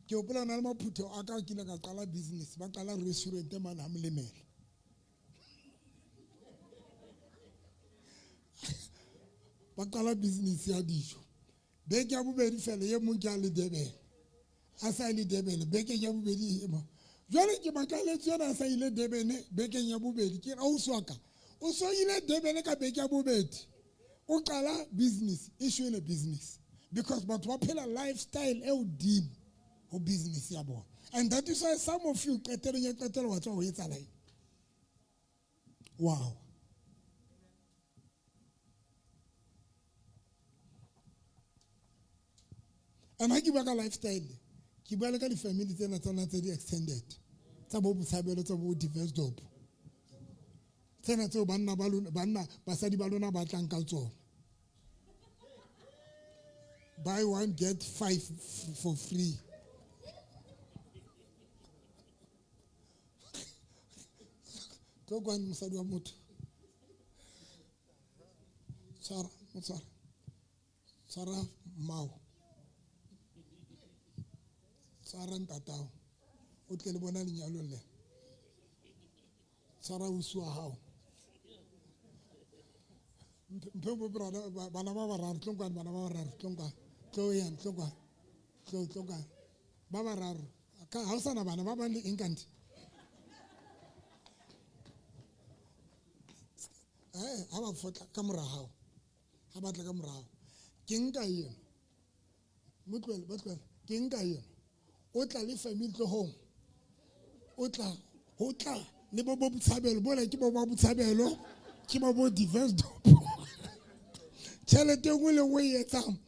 Ke hopola na le maphutheo a ka kile ka qala business, ba qala restaurant mane ha Molemela. Ba qala business ya dijo. Beke ya bobedi fela ye mong ke a le Durban. A sa ile Durban beke ya bobedi e mo. Jwale ke makaletse yona a sa ile Durban bekeng ya bobedi ke ausi wa ka. O so ile Durban ka beke ya bobedi. O qala business, e shwele business because batho ba phela lifestyle e hodimo ho business ya bona. And that is why some of you qetelong ya qetelo wa tswa ho etsahala eng? Wow. And ha ke bua ka lifestyle, ke bua le ka di-family tsena tsona tse di-extended tsa bo Botshabelo, tsa bo Diversdorp, tsena tseo banna ba lona, banna basadi ba lona ba tlang ka tsona. Buy one get five for free. Tlo kwano mosadi wa motho. Tshwara, mo tshwara. Tshwara mmao. Tshwara ntatao. O tle le bona lenyalong le. Tshwara ausi wa hao. Mphe bo brother bana ba bararo tlo kwano, bana ba bararo tlo kwano. Tlo yang, tlo kwano. Tlo, tlo kwano. Ba bararo. Ka ha o sana bana ba bang le eng kante? Eh, ha ba fotla ka mora hao. Ha ba tla ka mora hao. Ke nka eno. Mo tlohele, ba tlohele. Ke nka eno. O tla le family tlohong. O tla, ho tla le bo bo Botshabelo, bona ke bo ba Botshabelo, ke ba bo Diversdorp. Tjhelete e nngwe le nngwe e etsang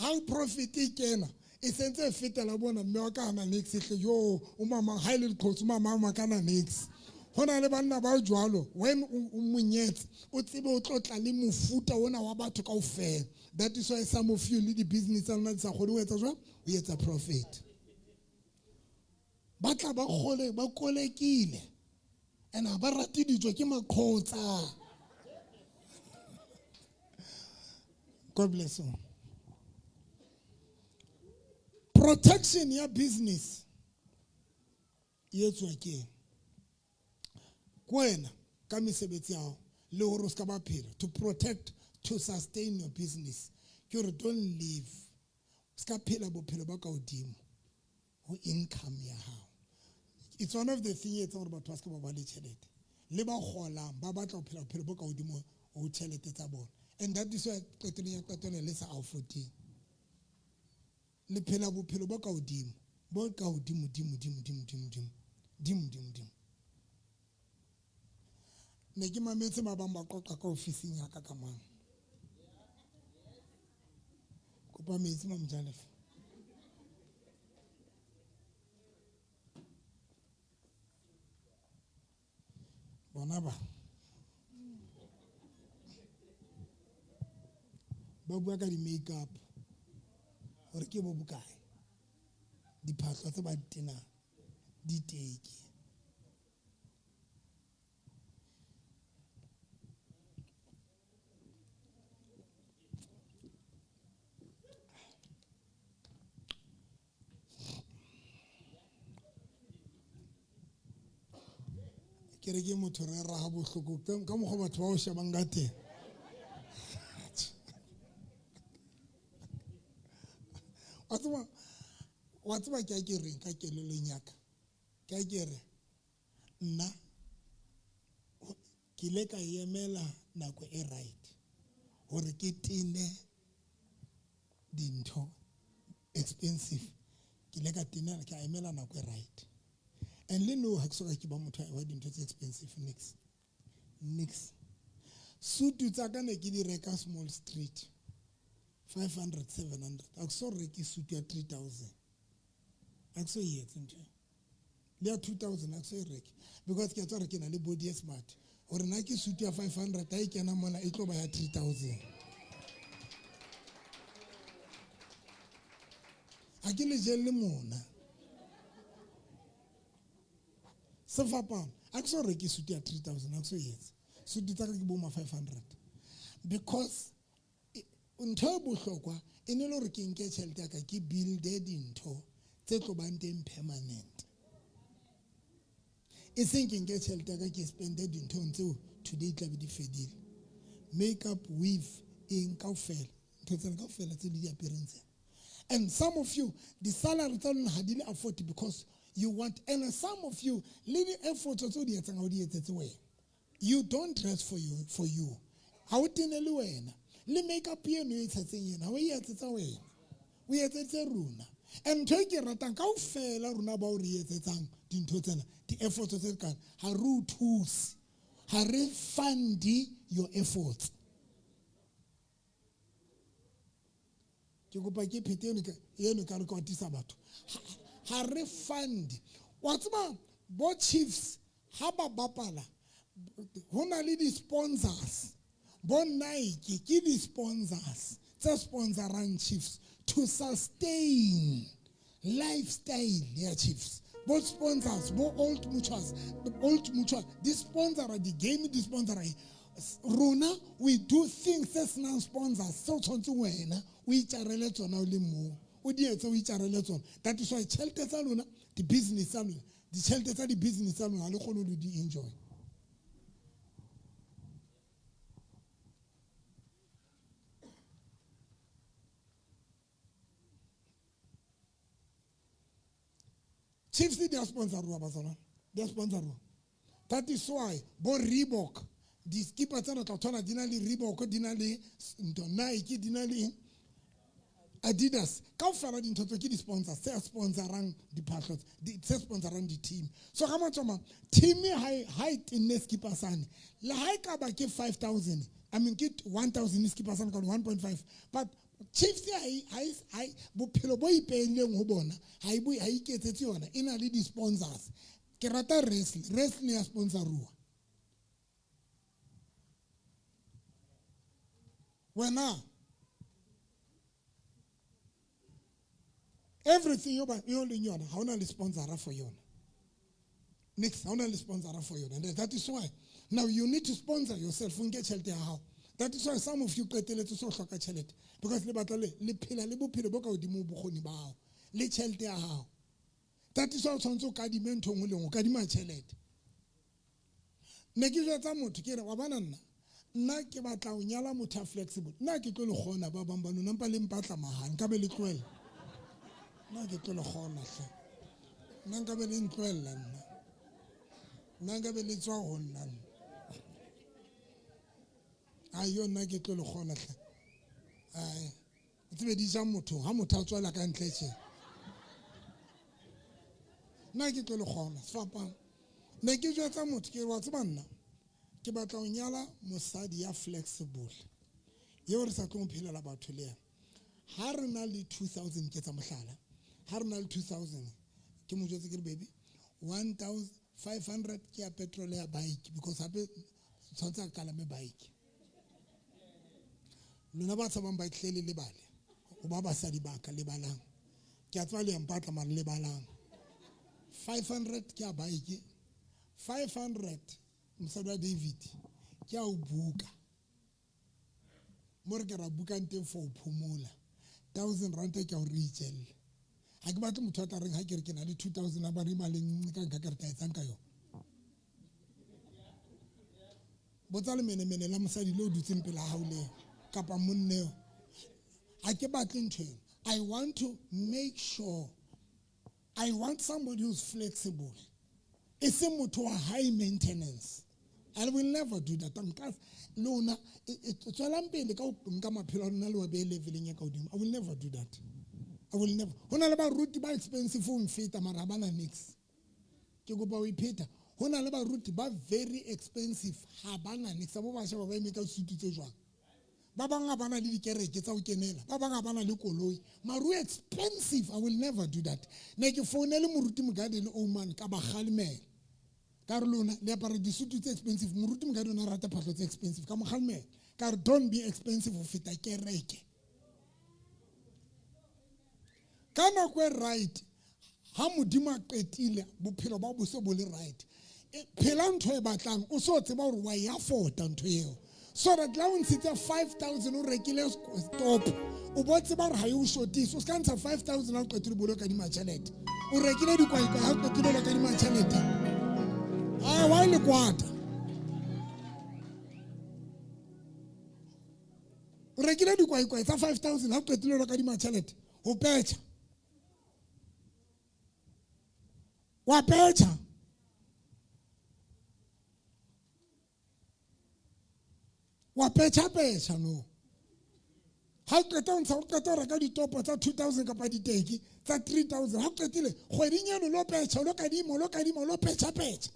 ha profit e kena e sentse e fetela bona mme wa ka hana nix hle yo o mama ha ile diqhotsi mama ma kana nix. Ho na le banna ba jwalo when o monyetse o tsebe o tlotla le mofuta ona wa batho kaofela. That is why some of you le di-business tsa lona di sa kgone ho etsa jwang, ho etsa profit. Ba tla ba kgole ba kolekile and ha ba rate dijo ke maqhotsa. God bless you. Protection ya business e etswa ke eng? Ke wena ka mesebetsi ya hao le hore o ska ba phela to protect, to sustain your business. Ke hore don't live, o ska phela bophelo ba ka hodimo ho income ya hao. It's one of the thing e etsang hore batho ba ska ba ba le tjhelete. Le ba kgolang ba batla ho phela bophelo bo ka hodimo ho tjhelete tsa bona. And that is why qetellong ya qetelo le sa affording. Le phela bophelo bo ka hodimo, bo ka hodimo dimo dimo dimo dimo dimo dimo dimo dimo. Ne ke mametse ba bang ba qoqa ka ofising ya ka ka mang. Kopa metsi Mamojalefa. Bona ba. Ba bua ka di-makeup gore ke bo bokae, diphahlo tse ba di tenang, diteki. Ke re ke motho re raha bohloko ka mokgwa batho ba o shebang ka teng. Wa tseba, wa tseba ke a ke reng ka kelellong ya ka. Ke a ke re nna ke ile ka emela nako e right hore ke tene dintho expensive. Ke ile ka tena ka emela nako e right. And le no ha ke soka ke ba motho wa dintho tse expensive nix. Nix. Sutu tsa ka ne ke di reka Small Street 500 700. A ke so reke sutu ya 3000. A ke so e etse ntho. Le ya 2000 a ke so e reke because ke a tswa re ke na le body e smart. Hore na ke sutu ya 500 ha e kena mona e tlo ba ya 3000. Ha ke le jelle mona. Sefapano a ke so reke sutu ya 3000 a ke so etse. Sutu tsa ka ke bo ma 500 because ntho e bohlokwa e ne le hore ke nke tjhelete ya ka ke builde dintho tse tlo bang teng permanent. E seng ke nke tjhelete ya ka ke spende dinthong tseo today tla be di fedile. Makeup, weave, eng kaofela, ntho tsena kaofela tse le di apereng tsena. And some of you, the salary tsa lona ha di le afford because you want, and some of you le di efforts tse o di etsang ha o di etsetse wena. You don't dress for you, for you. Ha o tene le wena. Le makeup eno e tshetseng ena ha o e etsetsa wena. O etsetse rona. And ntho e ke ratang kaofela rona bao re etsetsang dintho tsena, di-efforts tse kana, ha re o thuse. Ha re fund your efforts. Ke kopa ke phete eno eno ka re kwatisa batho. Ha re fund. Wa tseba bo Chiefs ha ba bapala ho na le di-sponsors. Bo Nike ke di-sponsors tse sponsorang Chiefs to sustain lifestyle ya Chiefs. Bo sponsors bo Old Mutuals, Old Mutual di sponsora di-game, di sponsora eng. Rona we do things tse senang sponsors, tse o tshwanetseng wena o itjarele tsona o le moo, o di etse o itjarele tsona. That is why tjhelete tsa lona, di-business tsa lona, ditjhelete tsa di-business tsa lona ha le kgone ho di enjoy. Chiefs di a sponsorwa bazalwane, di a sponsorwa. That is why bo Reebok, di-skipa tsena tla thola di na le Reebok, di na le ntho Nike, di na le Adidas. Kaofela dintho tseo ke di-sponsors tse sponsorang diphahlo, tse sponsorang di-team. So ka mantswe a mang, team ha e tenne skipa sane, le ha e ka ba ke 5,000, I mean ke 1,000 skipa sane ka 1.5, but Chiefs ha e bophelo bo ipeileng ho bona, ha e ha iketsetse yona, e na le di-sponsors. Ke rata wrestling, wrestling ya sponsoruwa. Wena everything yo ba yo leng yona ha ona le sponsora for yona. Next, ha ona le sponsora for yona. And that is why now you need to sponsor yourself, o nke tjhelete ya hao. That is why some of you qeteletse so hloka tjhelete because le batla le phela le bophelo bo ka hodimo bokgoni ba hao le tjhelete ya hao. That is why o tshwanetse o kadime ntho nngwe le nngwe, o kadima tjhelete. Ne ke jwetsa motho ke re wa bona nna, nna ke batla ho nyala motho a flexible. Nna ke tlo le kgona ba bang ba lona, mpa le mpatla mahala, nka be le tlohella. Nna ke tlo le kgona hle. Nna nka be le ntlohella nna. Nna nka be le tswa ho nna nna. Ai yo nna ke tlo le kgona hle. Ai o tsebe di ja motho ha motho a tswela ka ntle tje. Nna ke tlo le kgona sefapano. Ne ke jwetsa motho ke wa tseba nna ke batla ho nyala mosadi ya flexible eo re sa tlong phelela batho le yena. Ha re na le 2000 ke tsa mohlala, ha re na le 2000 ke mo jwetse ke re baby 1500 ke ya petrol ya bike because hape tshwanetse a kalame bike. Lona ba tshabang bike hle le lebale ho ba basadi ba ka lebalang. Ke a tseba le ya mpatla mara lebalang. 500 ke ya bike, 500 mosadi wa David ke a o buka mo re ke ra bukang teng for ho phomola. 1000 rand ke a o re itjelle. Ha ke batle motho a tla reng ha ke re ke na le 2000 a ba re maleng ka nka ke re tla etsang ka yona. Botsa lemenemene la mosadi le o dutseng pela hao leo kapa monneo. Ha ke batle ntho eno. I want to make sure I want somebody who's flexible. E seng motho wa high maintenance. I will never do that. Nka lona tswelang pele ka nka maphelo a lona le wa behe leveleng ya ka hodimo. I will never do that. I will never. Ho na le baruti ba expensive ho mfeta mara ha bana nix. Ke kopa ho ipheta. Ho na le baruti ba very expensive ha bana nix. Bo ba sheba ba eme ka sutu tse jwang. Ba bang ha bana le dikereke tsa ho kenela, ba bang ha bana le koloi. Maru expensive, I will never do that. Ne ke founele moruti Mokadi le Oman ka ba kgalemela. Ka re lona le apara disutu tse expensive, moruti Mokadi o ne a rata phahlo tse expensive, ka mo kgalemela. Ka re don't be expensive ho feta kereke. Ka nako e right, ha Modimo a qetile bophelo ba bo se bo le right. Phela ntho e batlang, o so tseba hore wa e afforda ntho eo. So that la o ntshitse 5000 o rekile stop, o bo tseba gore ga e o shortise. O se ka ntsha 5000 ha o qetile bolo kadima tjhelete. O rekile dikwaikwai ha o qetile lo kadima tjhelete. Ah, wa le kwata. O rekile dikwaikwai tsa 5000 ha o qetile lo kadima tjhelete. Ho petjha. Wa petjha. Wa petjha-petjha no. Ha o qeta ho ntsha, o qeta ho reka ditopo tsa 2000 kapa diteki tsa 3000. Ha o qetile kgweding eno lo petjha, lo kadima, lo kadima, lo petjha-petjha.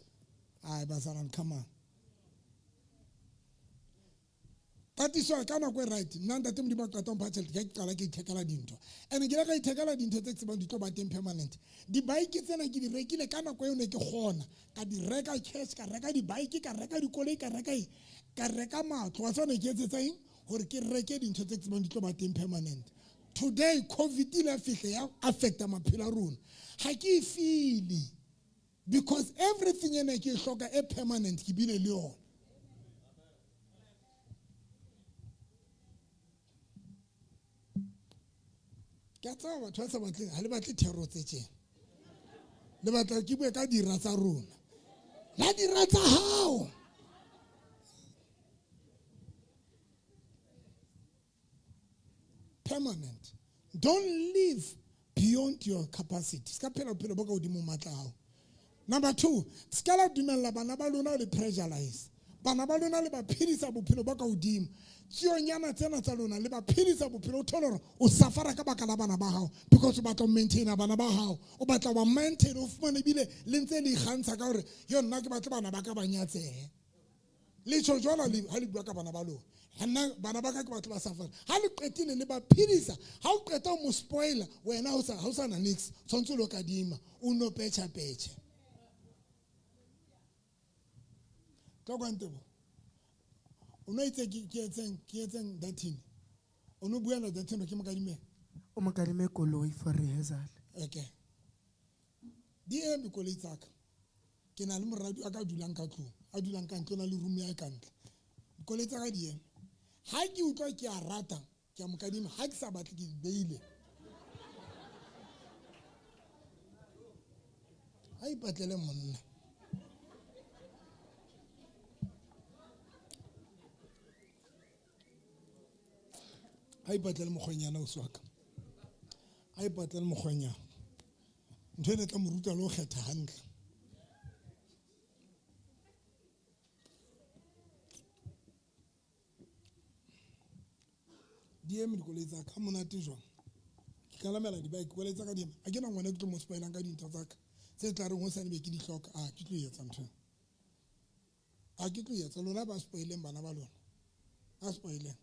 Ai bazalwane, come on. Tatiso ka nako e right. Nna ntate Modimo a qeta ho mpha tjhelete, ke qala ke ithekela dintho. And ke ile ka ithekela dintho tse ke tsebang di tlo ba teng permanent. Di-bike tsena ke di rekile ka nako eo ne ke kgona. Ka di reka cash, ka reka di-bike, ka reka dikoloi, ka reka eng, ka reka matlo. Wa tseba ne ke etsetsa eng? Hore ke reke dintho tse ke tsebang di tlo ba teng permanent. Today COVID ile ya fihla ya affecta maphelo a rona. Ha ke e feel-e because everything e ne ke e hloka e permanent ke bile le yona. Ke a tseba batho ba sa batleng, ha le batle thero tse tjena. Le batla ke bue ka dira tsa rona. La dira tsa hao. Permanent. Don't live beyond your capacity. Ska phela bophelo bo ka hodimo matla a hao. Number 2, ska la dumella bana ba lona le pressurize. Bana ba lona le ba phedisa bophelo bo ka hodimo. Tsionyana tsena tsa lona le ba phedisa bophelo, o thole hore o safara ka baka la bana ba hao because o batla ho maintaina bana ba hao. O batla ho ba maintain, o fumane ebile le ntse le ikgantsha ka hore yo nna ke batle bana ba ka ba nyatsehe. Le tjho jwalo ha le bua ka bana ba lona. Ha nna bana ba ka ke batho ba safara. Ha le qetile le ba phedisa, ha o qeta ho mo spoiler, wena ha o sa na nix, tshwanetse o lo kadima, o no petjha petjhe. Tlo kwa Ntebo. O no itse ke etseng, ke etseng dathini. O no bua na dathini ke mo kadime. O mo kadime koloi for rehearsal. Okay. Di eme koloi tsa ka. Ke na le moradi wa ka dulang ka tlung, a dulang ka ntle, o na le room ya ka ntle. Dikoloi tsa ka di eme. Ha ke utlwa ke a rata, ke a mo kadima. Ha ke sa batle ke di beile. Ha ipatlele monna. Ha ipatlele mokgwenyana o swaka. Ha ipatlele mokgwenyana. Ntho ena e tla mo ruta le ho kgetha hantle. Di eme dikoloi tsa ka, monate jwang. Ke kalamela di-bike, dikoloi tsa ka di eme. Ha ke na ngwana ke tlo mo spoilang ka dintho tsa ka tse tla reng hosane be ke di hloka. Ah, ke tlo etsa ntho ena. Ha ke tlo etsa, lona ba spoileng bana ba lona. Ba spoileng.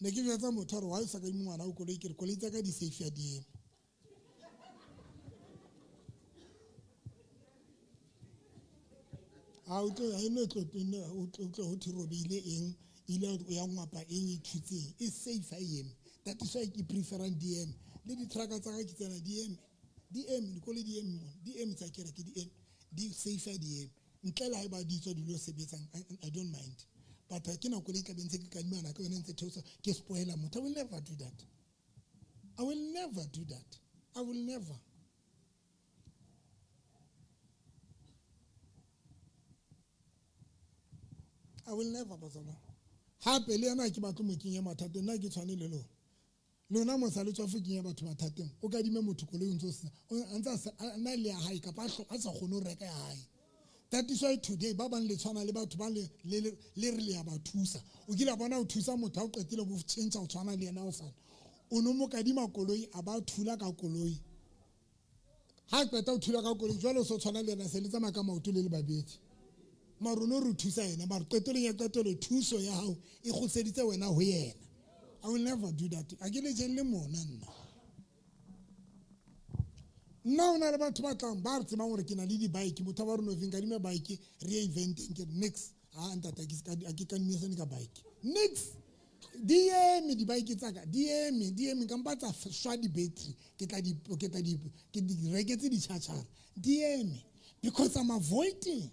Ne ke jwetsa motho hore why o sa kadime ngwana o koloi, ke re koloi tsa ka di safe ya di eme. Ha o tlo, ha e no tlo, o tlo, o tlo ho thwe robeile eng, ile ya ngwapa eng e thutseng, e safe ha e eme. That is why ke preferang di eme. Le di-trucker tsa ka ke tsena di eme. Di eme, dikoloi di eme mona. Di eme tsa kereke di eme. Di safe ha di eme. Ntle le ha eba di tswa di lo sebetsang, I don't mind. But ha ke na koloi tla be ntse ke kadimana ka yona ntse theosa, ke spoiler motho. I will never do that. I will never do that. I will never. I will never, bazalwane. Hape le yena ke batle mo kenya mathateng, nna ke tshwane le lona. Lona mosa le tswa fo kenya batho mathateng. O kadime motho koloi o ntse o sena, o ntse a sa, a na le ya hae kapa a sa kgone ho reka ya hae. That is why today ba bang le tshwana le batho ba le, le, le, le re le ya ba thusa. O kile bona o thusa motho ha o qetile bo change o tshwana le yena o sana. O no mo kadima koloi a ba thula ka koloi. Ha qeta o thula ka koloi jwale o so tshwana le yena se le tsamaya ka maoto le le babedi. Mara o no re o thusa yena, mara qetellong ya qetelo thuso ya hao e kgutseditse wena ho yena. I will never do that. A ke le jelle mona nna. Nna ho na le batho ba tlang ba re tsebang hore ke na le di-bike, motho ba re no feng kadime bike re ye eventeng, ke re nix. Ha ntate ke ska, a ke kadimisane ka bike. Nix. Di eme di-bike tsa ka, di eme, di eme, kampa tsa shwa di-battery, ke tla di, ke tla di, ke di reketse di-charger. Di eme because I'm avoiding.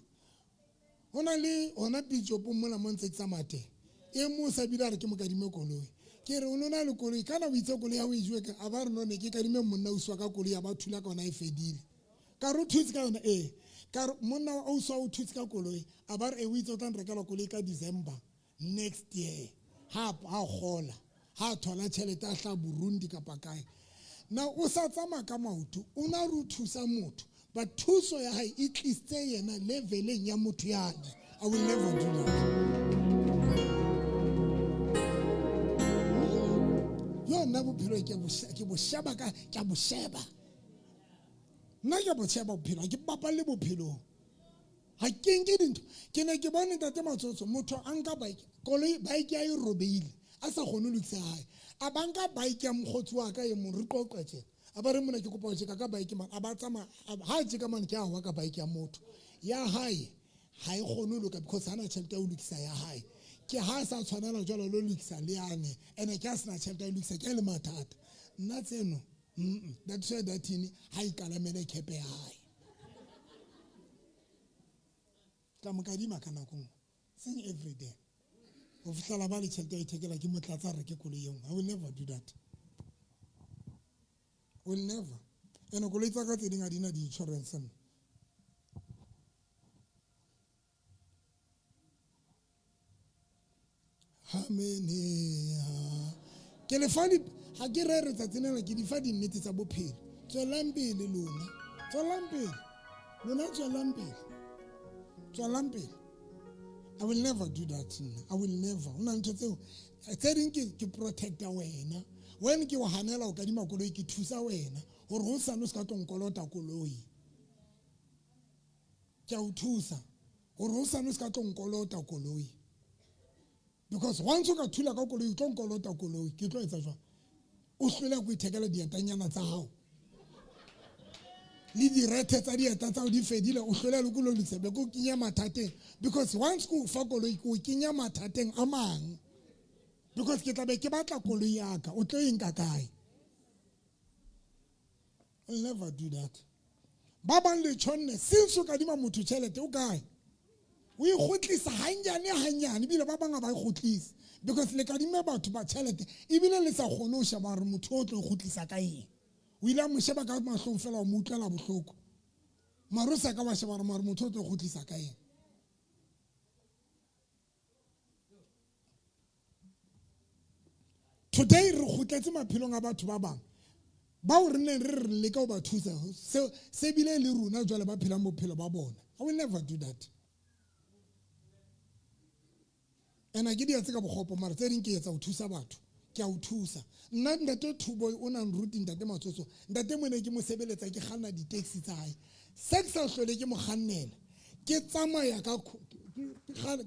Ho na le hona pitjopong mona mo ntse ke tsamaya teng. E mong sa bile a re ke mo kadime koloi. Ke re o no na le koloi kana o itse koloi ya o e jewe ke a ba re no ne ke kadime monna ausi wa ka koloi ya ba thula ka yona e fedile. Ka re o thutse ka yona ee. Ka re monna wa ausi wa o thutse ka koloi a ba re e o itse o tla nrekela koloi ka December next year ha a gola ha a thola tšhelete a hla Burundi kapa kae. Na o sa tsamaya ka maoto o na re o thusa motho but thuso ya hae e tlisitse yena leveleng ya motho yane. I will never do that. Yo nna bophelo ke bo sheba ka ke a bo sheba. Nna ke a bo sheba bophelo ha ke bapalle bophelong. Ha ke nke dintho. Ke ne ke bone ntate Matsotso motho a nka bike koloi bike ya e robeile a sa kgone ho lokisa hae. A ba nka bike ya mokgotsi wa ka e mong re qoqe tjena. A ba re mona ke kopa ho tjeka ka bike man a ba tsamaya ha tjeka man ke a wa ka bike ya motho. Ya hae ha e kgone ho loka because hana tjhelete ya ho lokisa ya hae. Ke ha sa tshwanela jwalo lo lokisa le yane ene ke a sena tjhelete ya ho lokisa ke le mathata. Nna tseno that's why that ini ha ikalamele kepe ya hae. Tla mo kadima ka nako nngwe seng every day ho fihlela ba le tjhelete ya ithekela ke motlatsa reke koloi e nngwe. I will never do that, will never. Ene koloi tsa ka tse ding ha di na di-insurance nna. Hameneha. Ke le fa di ha ke rere tsatsi lena ke di fa dinnete tsa bophelo. Tswelang pele lona. Tswelang pele. Lona tswelang pele. Tswelang pele. I will never do that. I will never. Ho na ntho tseo tse ding ke protecta wena. When ke o hanela o kadima koloi ke thusa wena hore ho sane o se ka tlo nkolota koloi. Ke a o thusa gore o sane o se ka tlo nkolota koloi because once o ka thula ka koloi o tlo nkolota koloi ke tlo etsa jwang o hlole ko ithekela dietanyana tsa gago le direthe tsa dieta tsa di fedile o hlole le koloi tsebe ko kenya mathateng because once ko fa koloi ko kenya mathateng a mang because ke tla be ke batla koloi ya ka o tlo e nka kae. I'll never do that. Ba bang le tjhonne since o kadima motho tjhelete o kae? O e kgutlisa hanyane hanyane ebile ba bang ha ba e kgutlise because le kadime batho ba tjhelete ebile le sa kgone ho sheba hore motho o tlo e kgutlisa ka eng. O ile a mo sheba ka mahlong fela o mo utlwela bohloko. Mara o sa ka wa sheba hore mare motho o tlo e kgutlisa ka eng. Today re kgutletse maphelong a batho ba bang bao re neng re re leka ho ba thusa se bile le rona jwale ba phelang bophelo ba bona. I will never do that. Ena ke di etse ka bokgopo mara tse ding ke etsa ho thusa batho. Ke a o thusa. Nna ntate Thuboy o na nruti ntate Matsotso. Ntate mone ke mo sebeletsa ke kganna di-taxi tsa hae. Se ke sa hlole ke mo kgannela. Ke tsamaya ka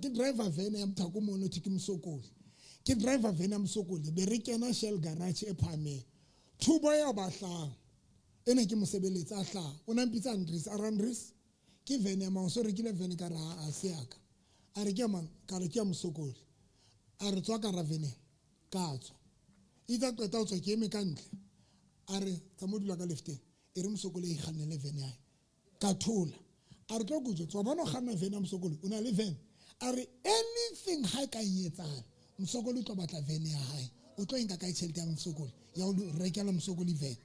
ke driver van ya Mothako mono thwe ke Mosokoli. Ke driver van ya Mosokoli be re kena Shell garage e phahameng. Thuboy a ba hlaha. E ne ke mo sebeletsa a hlaha. O na mpitsa Andries, a re Andries ke van ya mang o so rekile van ka re ha se ya ka. A re ke ya mang ka re ke ya Mosokoli. A re tswa karaveneng. Ka tswa. Itse a qeta ho tswa ke eme ka ntle. A re tsamaya o dula ka lifteng. E re Mosokoli a ikgannele van ya hae. Ka thola. A re tlo ko jwetsa wa bona o kganna van ya Mosokoli o na le van. A re anything ha e ka e etsahala Mosokoli o tlo batla van ya hae. O tlo e nka kae tjhelete ya Mosokoli ya ho rekela Mosokoli van.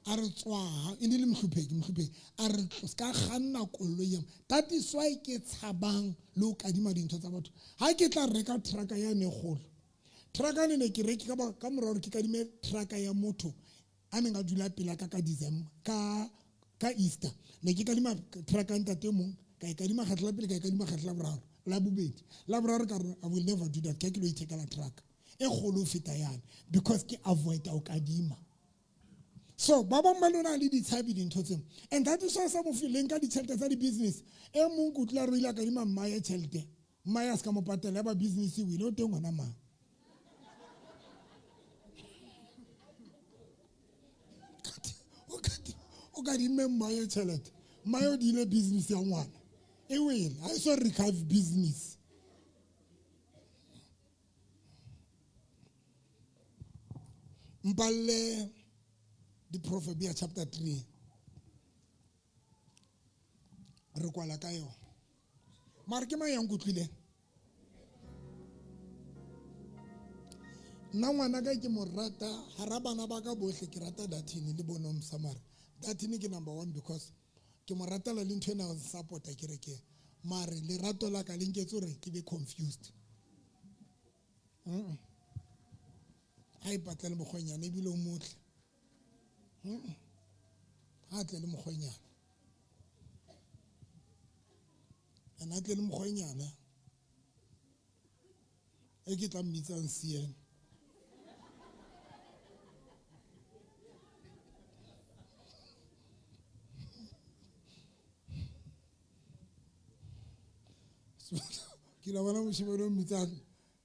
A re tswa e ne le mohlopheki mohlopheki. A re ska kganna koloi ya. That is why ke tshabang le ho kadima dintho tsa batho. Ha ke tla reka truck yane e kgolo. Truck ne ne ke reke ka mora hore ke kadime truck ya motho a neng a dula pela ka ka December ka Easter ne ke kadima truck ya ntate mong ka e kadima kgetlo la pele ka e kadima kgetlo la boraro la bobedi la boraro ka re I will never do that ke ke lo ithekela truck e kgolo ho feta yane because ke avoid ho kadima. So ba bang ba lona le ditshabi dintho tseo and that is why sa mo fileng ka ditjhelete tsa di-business e mong ke utlwile a re o ile a kadima mmaye tjhelete mmaye a se ka mo patela ya ba business e wile o teng ngwana mang o kadimme mmaye tjhelete mmaye o diile business ya ngwana e wele ha e so recover business. Mpalle di-Proverbia chapter 3 re kwala ka yona. Mare ke mang ya nkutlwileng? Nna ngwana ka ke mo rata hara bana ba ka bohle, ke rata Datini le bonomsa, mare Datini ke number one because ke mo ratela le ntho ena ya ho support-a kerekeng. Mare lerato la ka le nketse hore ke be confused. Ha ipatlele mokgwenyana ebile o motle. Ha tle le mokgwenyana. And a tle le mokgwenyana e ke tla mmitsang Sian. Ke la bona moshimane o mmitsang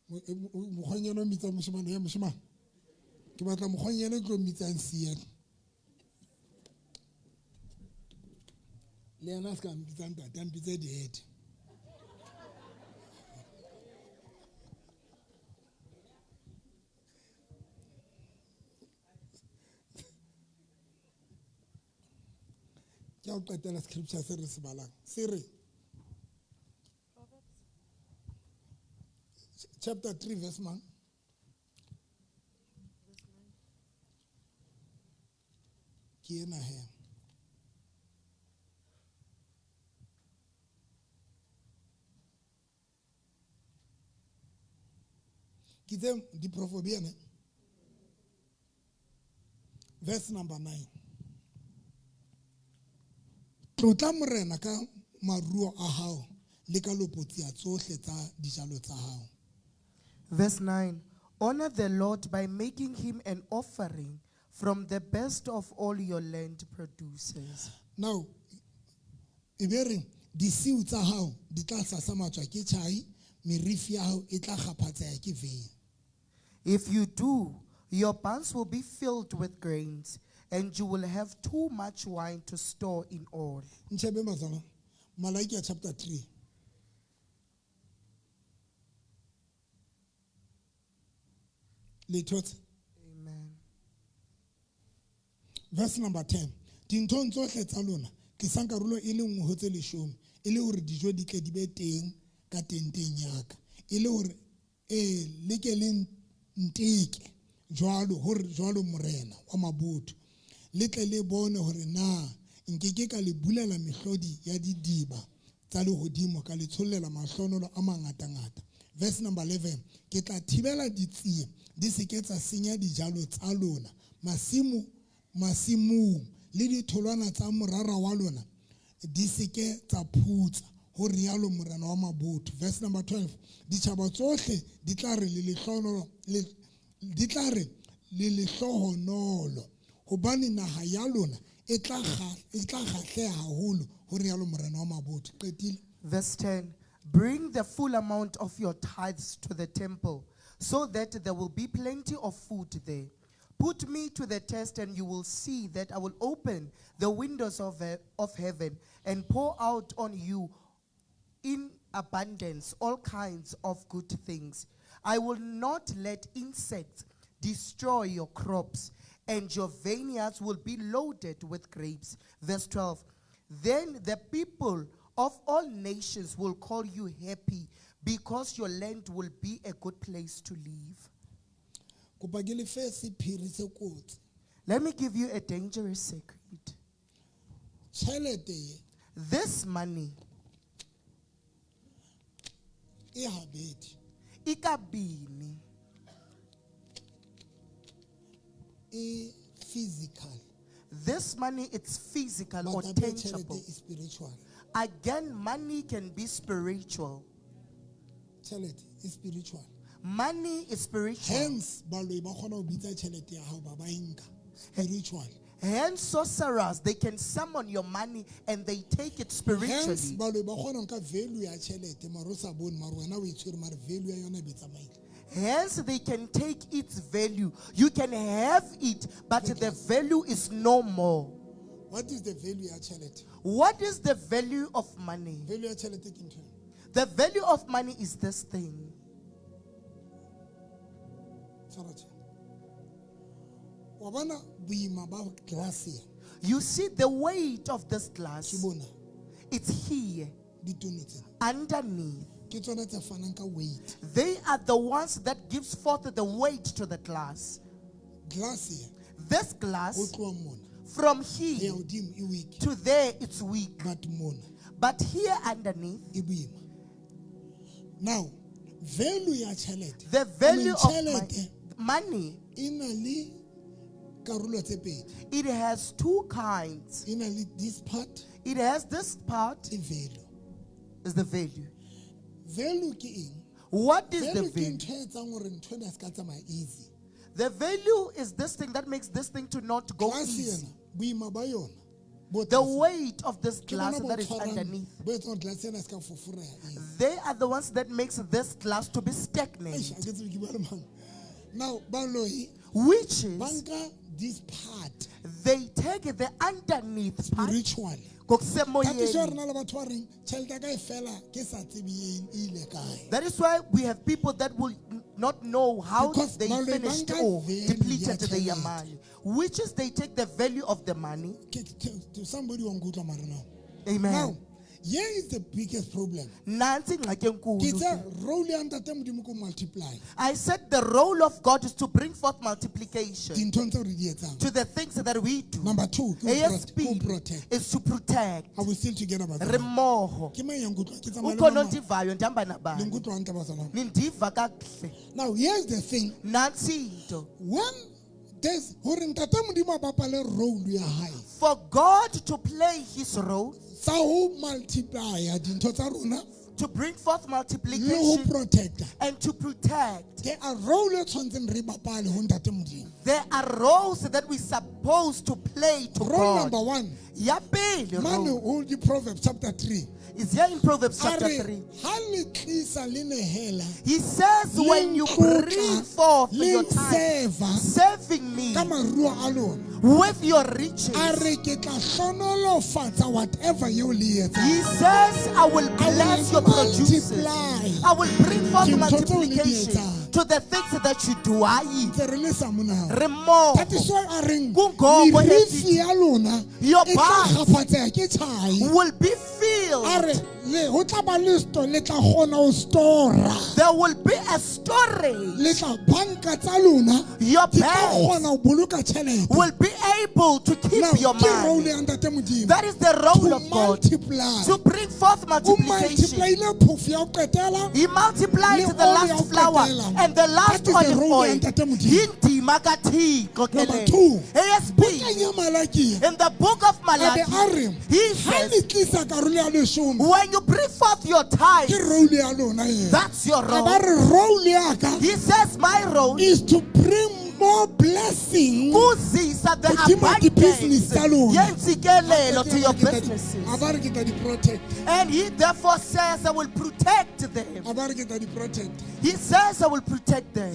mokgwenyana o mmitsang moshimane ya moshimane. Ke batla mokgwenyana e tlo mmitsang Sian. Le yena a se ka mpitsa ntate, a mpitse dad. Ke a o qetela scripture se re se balang se re chapter 3 verse mang? Ke ena he. Ke tse diprofobia ne? Verse number 9. Tlotla Morena ka maruo a hao le ka lopotsia tsohle tsa dijalo tsa hao. Verse 9. Honor the Lord by making him an offering from the best of all your land produces. Now, e be re disiu tsa hao di tla sasamatswa ke tjhai, merifi ya hao e tla kgaphatseha ke vein. If you do, your barns will be filled with grains, and you will have too much wine to store in all. Ntshebe mazala, Malakia chapter 3. Le thotse? Amen. Verse number 10. Dinthong tsohle tsa lona, tlisang karolo e le nngwe ho tse leshome, e le hore dijo di tle di be teng ka tenteng ya ka, e le hore e le ke le nteke jwalo, hore jwalo Morena wa mabotho, le tle le bone hore na nke ke ka le bulela mehlodi ya didiba tsa lehodimo, ka le tshollela mahlonolo a mangatangata. Verse number 11. Ke tla thibela ditsie di se ke tsa senya dijalo tsa lona masimo masimong, le ditholwana tsa morara wa lona di se ke tsa phutsa, ho rialo Morena wa mabotho. Verse number 12. Ditjhaba tsohle di tla re le lehlohonolo, le, di tla re le lehlohonolo, hobane naha ya lona e tla kgahleha haholo, ho rialo Morena wa mabotho. Qetile. Verse 10. Bring the full amount of your tithes to the temple, so that there will be plenty of food there. Put me to the test, and you will see that I will open the windows of heaven and pour out on you in abundance all kinds of good things. I will not let insects destroy your crops, and your vineyards will be loaded with grapes. Verse 12. Then the people of all nations will call you happy, because your land will be a good place to live. Kopa ke le fe sephiri se kotsi. Let me give you a dangerous secret. Tjhelete ye, This money, e habedi. Ikabini. E physical. This money, it's physical But or hape tjhelete tangible. e spiritual. Again, money can be spiritual. Tjhelete e spiritual. Money is spiritual. Hence, baloi ba kgona ho bitsa tjhelete ya hao ba ba e nka. Spiritual. Hence, sorcerers, they can summon your money and they take it spiritually. Hence, baloi ba kgona ho nka value ya tjhelete, mara o sa bone, mara wena o e tshwere, mara value ya yona e be tsamaile. Hence, they can take its value. You can have it, but the value is no more. What is the value ya tjhelete? What is the value of money? Value ya tjhelete ke ntho eng? The value of money is this thing. Tshwara tjhe. Wa bona boima ba glass ye? You see the weight of this glass. Ke bona. It's here. Ditono tsena Underneath, ke tsona tse fanang ka weight. They are the ones that gives forth the weight to the glass. Glass e This ho glass, tloha mona from ho ya here hodimo e weak, to there, it's weak. but mona But here underneath, e boima. Now, value ya tjhelete, the I mean, value of tjhelete money, e na le karolo tse pedi. it has two kinds. E na le this part It has this part, le value. is the value. Value ke eng? What is the Value ke value? ntho e etsang hore ntho ena e se ka tsamaya easy. The value is this thing that makes this thing to not go Glass easy. ena boima ba yona bo The tlase. weight of this Ke glass bona bo that is tshwarang- underneath. bo etsang hore glass ena e se ka foforeha easy. They are the ones that makes this glass to be stagnant. Eish, ha ke tsebe ke bua le mang. Now, baloi Which is, ba nka this part they take the underneath part. spiritually. That is why Ngokusemoyeni. re na le batho ba reng tjhelete ya ka e fela ke sa tsebe e ile kae. That is why we have people that will not know how Because they baloi ba finished nka or value ya depleted their tjhelete. money. Which is they take the value of the money. Somebody wa nkutlwa mara now. Amen. Now, here is the biggest problem. Nansi ingxaki enkulu Ke ke. tse role ya ntate Modimo ko multiply. I said the role of God is to bring forth multiplication Dinthong tseo re di etsang. to the things that we do. Number 2, ke ho Eyesibili protect. is to protect. Are we still together Re bazalwane? mmoho. Ke mang ya nkutlwa? Ke tsamaya le Ukhona mang? ondivayo ndihamba Le nabani. nkutlwa hantle bazalwane? Nindiva kakuhle. Now, here's the thing. Nansi into. When there's hore ntate Modimo a bapale role ya hae For God to play his role, tsa ho multiplya dintho tsa rona to bring forth le ho multiplication protecta. and to protect. There are role e tshwantseng re bapale ho ntate Modimo. There are roles that we supposed to play to Role God. number 1, Ya pele mane role ho di-Proverbs chapter 3. is here in Proverbs A chapter re 3. ha le tlisa le nehela He says, le when you ntlotla, bring forth le your time, nseva serving me ka maruo a lona, with your riches, a re ke tla hlonolofatsa whatever eo le e he etsang. says, I will I will bless your produces. multiply I will bring forth dintho tseo le di multiplication etsang. to the things that you do. Ayi, Ntse re le sa monao. re mmoho. That is why a reng Kungoko merifi esithi ya lona Your e tla barns kgaphatseha ke tjhai. will be A filled. re le ho tla ba le le tla kgona ho stora. There will be a storage. Le tla banka tsa lona Your di tla banks kgona ho boloka tjhelete. will be able to keep Now, your ke role money. ya ntate Modimo That is the role to of God. multiply. To bring forth O multiplication. multiplyile phofo ya ho qetela He multiplied Le the oli ya last ho flour qetela. and the last That is the olive role ya oil. ntate Modimo. Yindima kaThixo ke Number leyo. 2, Eyesibili, bukeng ya Malakia, in the book of a be Malachi, a re he ha le says, tlisa karolo ya leshome when you bring forth your tithe, ke role ya lona eo. that's your A ba role. re role ya ka He says, my role is to bring more blessing kuzisa the Hodima di-business abundance tsa lona. yentsikelelo to your A businesses. ba re ke tla di protect. And he therefore says, I will protect them. A ba re ke tla di protect. He says, I will protect them.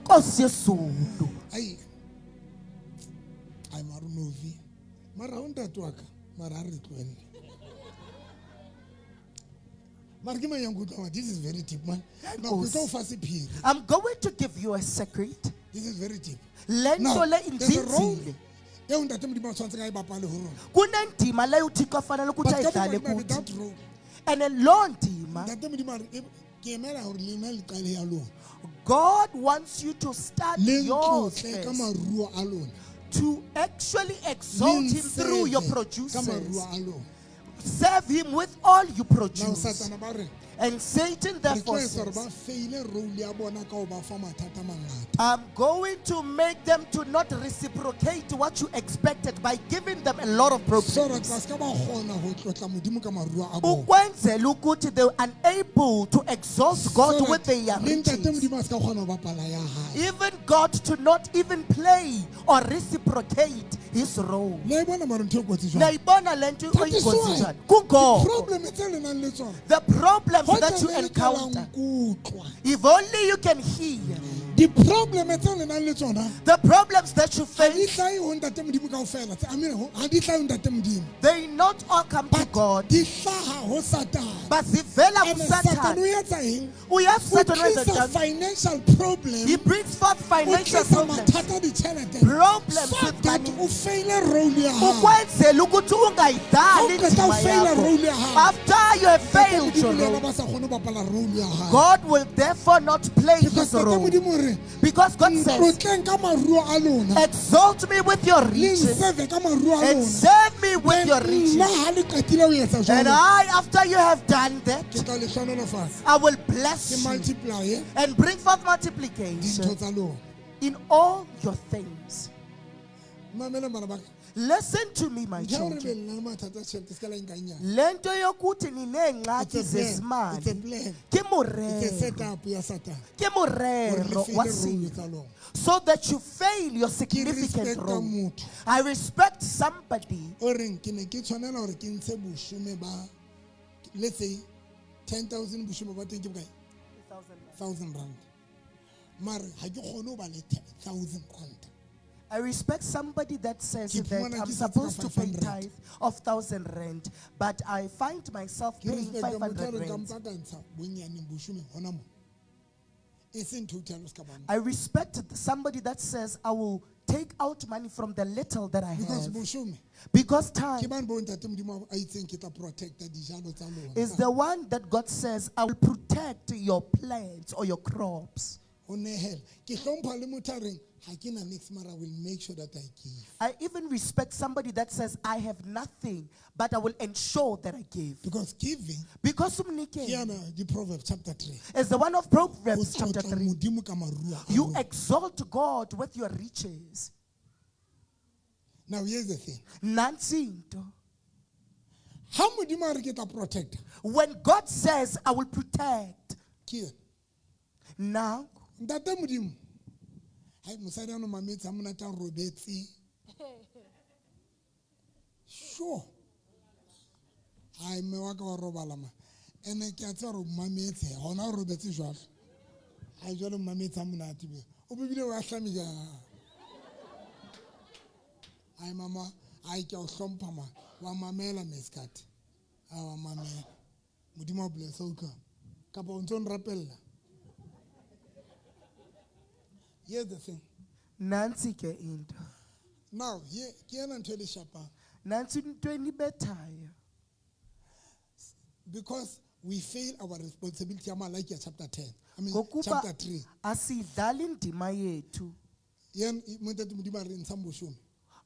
Nkosi yezulu. Ai. Ai mara novi. Mara ha o ntate wa ka, mara ha re tlohelle. Mara ke mang ya nkutlwang? This is very deep, man. Now, ke tlo o fa sephiri. I'm going to give you a secret. This is very deep. Le Now, nto le there's a role inzinzile. eo ntate Modimo a tshwanetseng a e bapale ho rona. Kunendima leyo uThixo afanele ukuthi But ka ayidlale bomadimabe, kuthi. that role, And loo ndima, ntate Modimo a re, ke emela hore lena le qale ya lona. God wants you to start Le yours ntlotle ka first, maruo a lona. to actually Le exalt him through your nserve ka producers. maruo a lona. Serve him with all you Now, produce. Satana ba re, And Satan re tlo therefore etsa hore says, ba feile role ya bona ka ho ba fa mathata a mangata. I'm going to make them to not reciprocate what you expected by giving them a lot of So that problems. ba ska ba kgona ho tlotla Modimo ka maruo a bona. Ukwenzela ukuthi they were unable to exalt God So that with their le ntate riches. Modimo a ska kgona ho bapala ya hae. Even God to not even play or reciprocate his role. Le a e bona mara ntho e kotsi jwang? Nayibona le nto That is oyingozi why njani? Kungoko di-problem tse le nang le tsona, the problems ho that you tla be le ka la encounter, nkutlwa. if only you can hear, Di-problem tseo le nang le tsona The problems that you ha di face, hlahe ho ntate Modimo kaofela. I mean, ha di hlahe ho ntate Modimo. they not all come to But God, di hlaha ho Satan. but zivela And Satan o kuSatan. etsa eng? Uyazi O uSatan wenza tlisa njani? financial problem. He brings forth O financial tlisa problems. mathata a ditjhelete. Problems So with that money. o faile role ya hao. Ukwenzela ukuthi ungayidlali Ha o qeta ho indima faila yakho. role ya hao. After you have Ntate failed Modimo your le yena role, ba sa kgone ho bapala role ya hae. God will therefore not play Because his Ntate role. Modimo o re, Because God says, ntlotleng ka maruo a lona. exalt me with your Le riches nserve ka maruo a and lona. serve me with your Then riches. nna ha le qetile ho etsa And jwalo, I, after you have done that, ke tla le hlohonolofatsa. I will Ke bless you multiply and bring forth multiplication dintho tsa lona. in all your things. Mamelang bana ba ka. Listen to me, my Ntho ya hore children. be le na le mathata a tjhelete se ka la nka nyane. Lento yokuthi nineengxaki It's a plan. It's a zezimali plan. ke It's a morero, setup ya Satan. ke Hore le morero faile wa role sebe, tsa lona. so that you fail your Ke significant respecta role. motho I respect somebody o reng ke ne ke tshwanela hore ke ntshe boshome ba, let's say 10,000, boshome ba teng ke bokae? 1,000 rand. Mare ha ke kgone ho ba le 1,000 rand. I respect somebody that says Ke that fumana I'm ke setse ka supposed to pay 500. tithe of 1,000 rand, but I find myself Ke paying respecta motho a 500 reng ka rand. mpa ka ntsha bonyaneng boshome hona mo. E seng total o ska ba nka. I respect somebody that says I will take out money from the little that I Because have. boshome Because ke time bane bo ntate Modimo a itseng ke tla protecta dijalo tsa lona. is the one that God says, I will protect your plants or your crops. Ho nehela. Ke hlompha le motho a reng ha ke na niks mara I will make sure that I give. I even respect somebody that says, I have nothing, but I will ensure that I give. Because giving Because ke umnikelo yana di Proverbs chapter 3. is the one of O Proverbs chapter tlotla 3. Modimo ka maruo a You rona. exalt God with your riches. Now here's the thing. Nansi into. Ha Modimo a re ke tla protecta, When God says, I will protect, ke yena. now Ntate Modimo. Hai mosadi ano mametse ha monate a robetse. Sure. Hai mme wa ka wa robala ma. Ene ke a tseba hore o mametse hona o robetse jwalo. Hai jwale o mametse ha monate be. O bebile wa hlame ja. Hai mama, hai ke a o hlompha ma. Wa mamela meskate. A wa mamela. Modimo a bless o utlwa. Kapa o ntso o nrapella. Here's the thing. Nansi ke into. Now, here, ke ena ntho e le shapang. Nansi into enibethayo. Because we fail our responsibility ya Malachi chapter 10. I mean, Ngokuba chapter 3. asidlali indima yethu Yen montate Modimo a re ntshang boshome.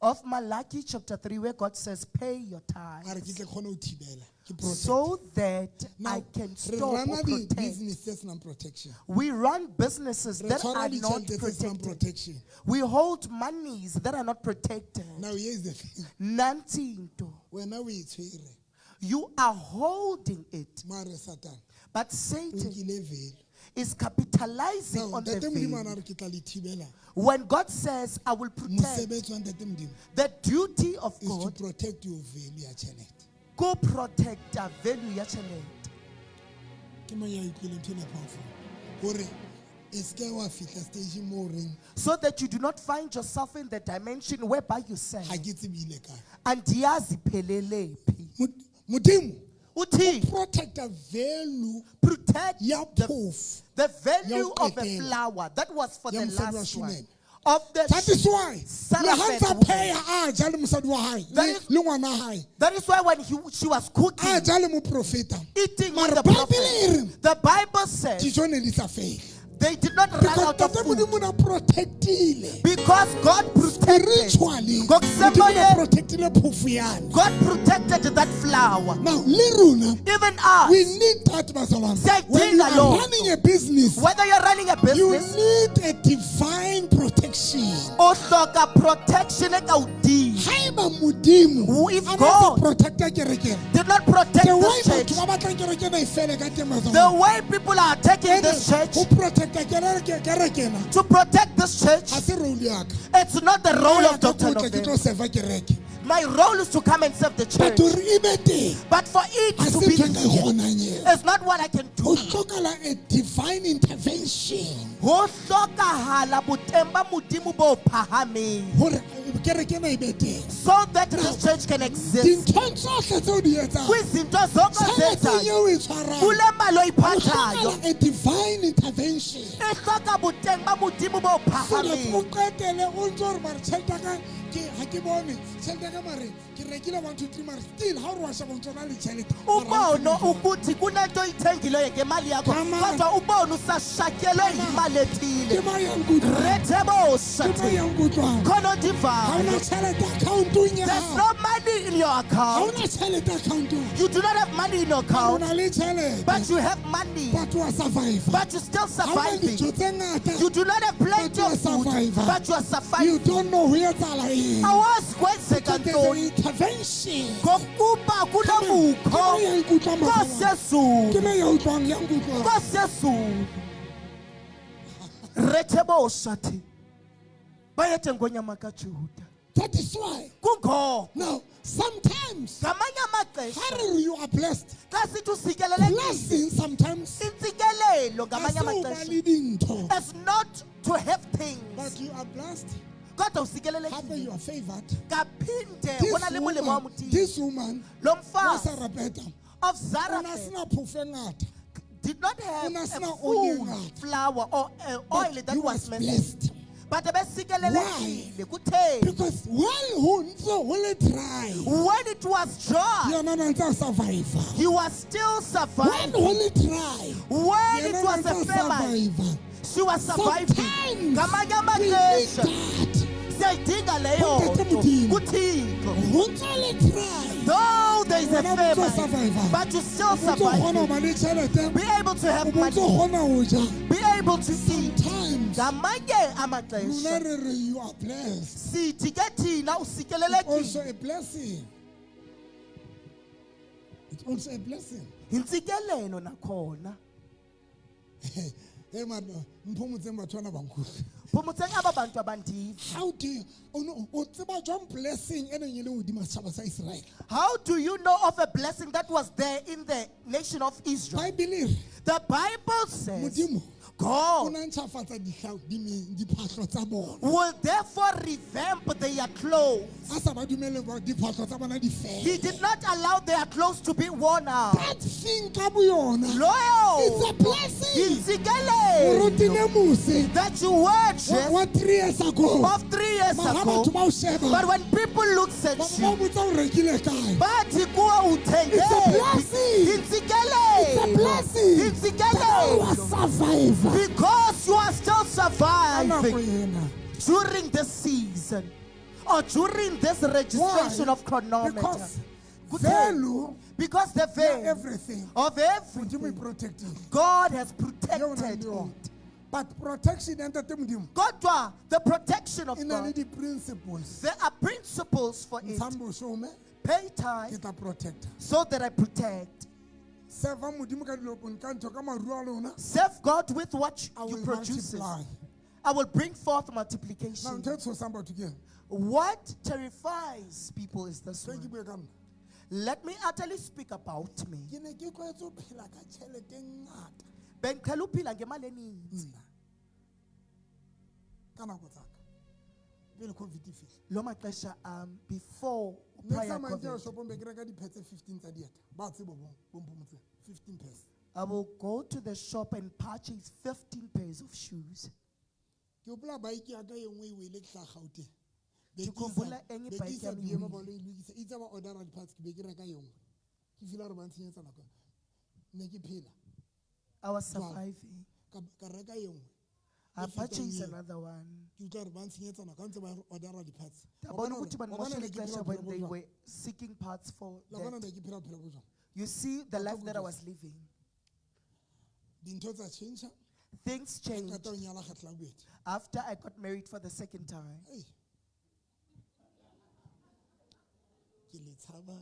of Malachi chapter 3 where God says pay your A re ke tithes tle kgone ho thibela. Ke protect. so that Now, I can re stop or rana protect. di-business tse senang protection. We run businesses Re that tshwara are not ditjhelete tse senang protected. protection. We hold monies that are not protected. Now, here's the thing. Nansi into. Wena o e tshwere. You are holding it, Mare Satan but o Satan nkile value. is capitalizing Now, on the ntate Modimo a na value. re ke tla le thibela. When God says, I will protect, Mosebetsi wa ntate Modimo the duty of is to God protect your value ya tjhelete. go protect the value ya tjhelete. Ke mang ya utlwileng ntho ena powerful? Hore e se ke wa fihla stage moo o reng So that you do not find yourself in the dimension whereby you say, ha ke tsebe ile kae. Andiyazi iphelele phi." Modimo Uthi, protecta value protect ya the, phofu. the value Ya ho of a qetela. flower that was for Ya the mosadi wa last one. Shuneme. Of the That is why le ha Sarafat ntsa woman. pheha a ja le mosadi wa hae That is- le ngwana hae. That is why when she was cooking, A ja le moprofeta. eating Mara with the Bible e re prophet, the Bible says dijo ne di sa fele. they did not run Because out of Ntate food Modimo o na protectile. because God protected. Spiritually, Modimo o na Ngokusemoyeni, protectile phofu yane. God protected that flower. Now, le rona, Even us, we need that bazalwane. When you Siyayidinga are loo nto. running a business, whether you're running a you business need a divine protection. o hloka protection e ka hodimo. Haeba Modimo Who if a na sa God protecta kereke ena, did not protect the way this batho church, ba batlang kereke ena e fele ka teng the bazalwane. way people are attacking Ene, this church, ho protecta kereke ena, to protect this church, ha se role ya ka. it's not the role Ya of ka Dr. ke o tle ke tlo November. serva kereke. My role is to come and serve the But church. hore e be teng, But for it ha to se be ntho e nka e there, kgonang eo. it's not what I can Ho do. hlokahala a divine intervention Ho hlokahala boteng ba Modimo bo phahameng hore kereke ena e be teng. so that this church can exist. Dinthong tsohle tseo di etsang, Kwizinto zonke tjheleteng ozenzayo, eo o e tshwarang, kule mali ho oyiphathayo, hlokahala a divine intervention. e hloka boteng ba Modimo bo So that o phahameng. qetele o ntso re mare tjhelete ya ka ke ha ke bone tjhelete ya ka mare ke rekile 1 2 3 mare still ha o re wa sheba o ntso na le tjhelete. Mara ha o Ubone tsebe jwang. ukuthi kunento oyithengileyo ngemali yakho Come on. kodwa ubone usashatyelwe yimali Ke ethile. mang ya nkutlwang? Rethebosa Ke mang ya nkutlwang? khona Ha ondivayo. ona tjhelete account-ong ya There's hao. no money in your Ha account. ona tjhelete account-ong. You do not have money in your O account, na le tjhelete. but you have money. But wa survive. But you're still Ha ona surviving. dijo tse ngata. You do not have plenty But you are of food, survivor. but you are You surviving. don't know ho etsahala eng. Awazi kwenzeka There's an ntoni intervention. ngokuba Ke mang kulobukho ya ikutlwang makgabane? Ke kosezulu mang ya utlwang ya nkutlwang? kosezulu rethebosa thi bayethe ngonyama kaJuda That is why. kungoko Now, sometimes, ngamanye amaxesha ha re re you are blessed. xa sithi usikelelekile Blessing sometimes intsikelelo ha ngamanye se ho ba amaxesha le dintho. is not to have But things you are blessed. kodwa Hape usikelelekile you are favored. kaphinde This go na le molemo wa woman, Modimo this woman, lo wa mfazi Sarepeta, of o na Zarephath sena phofo e ngata. did not have O na a sena oli e full ngata. flour or oil But that he was was missing. blessed. But besikelelekile kutheni Because while ho ntso ho le dry, when it was dry yena o na ntse a survive. he was still When surviving. ho le dry, When it yena o na was ntse a a famine, survive. she was surviving. Sometimes Ngamanye we need amaxesha that. siyayidinga leyo Ntate nto Modimo. kuThixo. Ho ntso le dry, Though there is a Wena o ntso famine, survive. but you still o ntso kgona ho surviving. ba le tjhelete, Be able to o have bo ntso money. kgona ho ja. Be able to eat. Sometimes Ngamanye lona amaxesha re re you are blessed. sithi ke thina usikelelekile. Also a blessing. It's also a blessing. Yintsikelelo nakhona. Hey man, mpho motseng batho bana ba nkutlwe. Phomotseng aba bantu abandiva. How do you o no- o tseba jwang blessing e neng e le hodima setjhaba sa Israel? How do you know of a blessing that was there in the nation of Israel? Bible e re The Bible says Modimo o God na ntjhafatsa diphahlo tsa bona. will therefore revamp their clothes. A sa ba dumelle hore diphahlo tsa bona di He fele. did not allow their clothes to be worn out. That thing ka boyona, Loyo it's a blessing. yintsikelelo Moruti Nemose that you were dressed wa 3 years ago. of 3 years Mara ha ago. batho ba o sheba, But when people look at ba you, ba botsa o rekile kae. bathi kuwe uthenge It's a blessing. It's a Yintsikelelo. blessing. Wa Yintsikelelo. survive. Because you are still Ka nako surviving ena. during this season or during this registration Why? of chronometer. Because Kutheni? value Because the ya value everything of Modimo e everything, protectile. God has Yeo o nang protected le yona. it. But protection ya Ntate Modimo Kodwa, the protection of e na le God, di-principles. there are principles for it. Ntshang boshome, Pay ke tithe tla protecta. so that I protect. Serva Modimo ka dilo ka ntho ka maruo a lona. Serve God with what I you will produce. multiply. I will bring forth Now multiplication. ntho e tshosang batho ke eng? What terrifies people is this Tse ke one. bue ka nna. Let me utterly speak about me. Ke ne ke tlwaetse ho phela ka tjhelete e ngata Bengiqhela ukuphila ngemali eninzi. nna. Ka nako tsa ka. Pele COVID e fihla. Lo maxesha before Ne ke prior tsamaya ke ya COVID, shopong be ke reka di-pair tse 15 tsa dieta. Ba tseba bo Mpho Motseng. 15 pairs. I will go to the shop and purchase 15 pairs of shoes. Ke hopola bike ya ka e nngwe e wele ke hlaha Gauteng. Be Ke ke isa- khumbula enye be ke ibhayiki isa yami BM iwile. ba lo e lokisa. Itse ba order-a di-parts, ke be ke reka e nngwe. Ke feel-a hore ba ntshenyetsa nako. Ne ke phela. I was Jwang? surviving. Ka reka e nngwe. I E fetang purchased eo. another one. Ke utlwa hore ba ntshenyetsa nako ha ntse ba order-a di-parts. Wa Ndabona bona ukuthi hore- wa bona bandimoshela ne ke phela ixesha bophelo when bo they jwang? were seeking parts for La bona that. ne ke phela bophelo bo jwang? You see the life that I jwetsa. was living. Dintho tsa tjhentjha. Things Ke changed qeta ho nyala kgetlo la bobedi. after I got married for the second time. Ei. Ke le tshaba.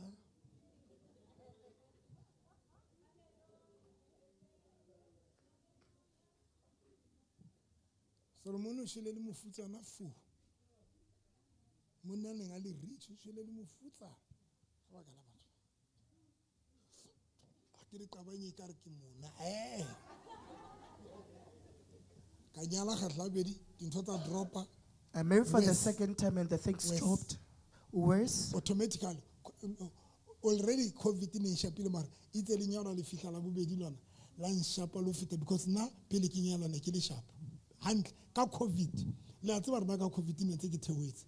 Solomon o shwele le mofutsana fu. Monna neng a le rich o shwele le mofutsana ka baka la batho. Ha ke re qabanye ekare ke mona. Ka nyala kgetlo la bobedi, dintho tsa dropa. I married for the Worse. second time and the things Worse. dropped. Worse. Automatically. Already COVID ne e shapile mara itse lenyalo le fihla la bobedi lona la nshapa le ho feta because nna pele ke nyalwa ne ke le sharp. Hantle ka COVID. Le a tseba rona ka COVID ne ntse ke theohetse.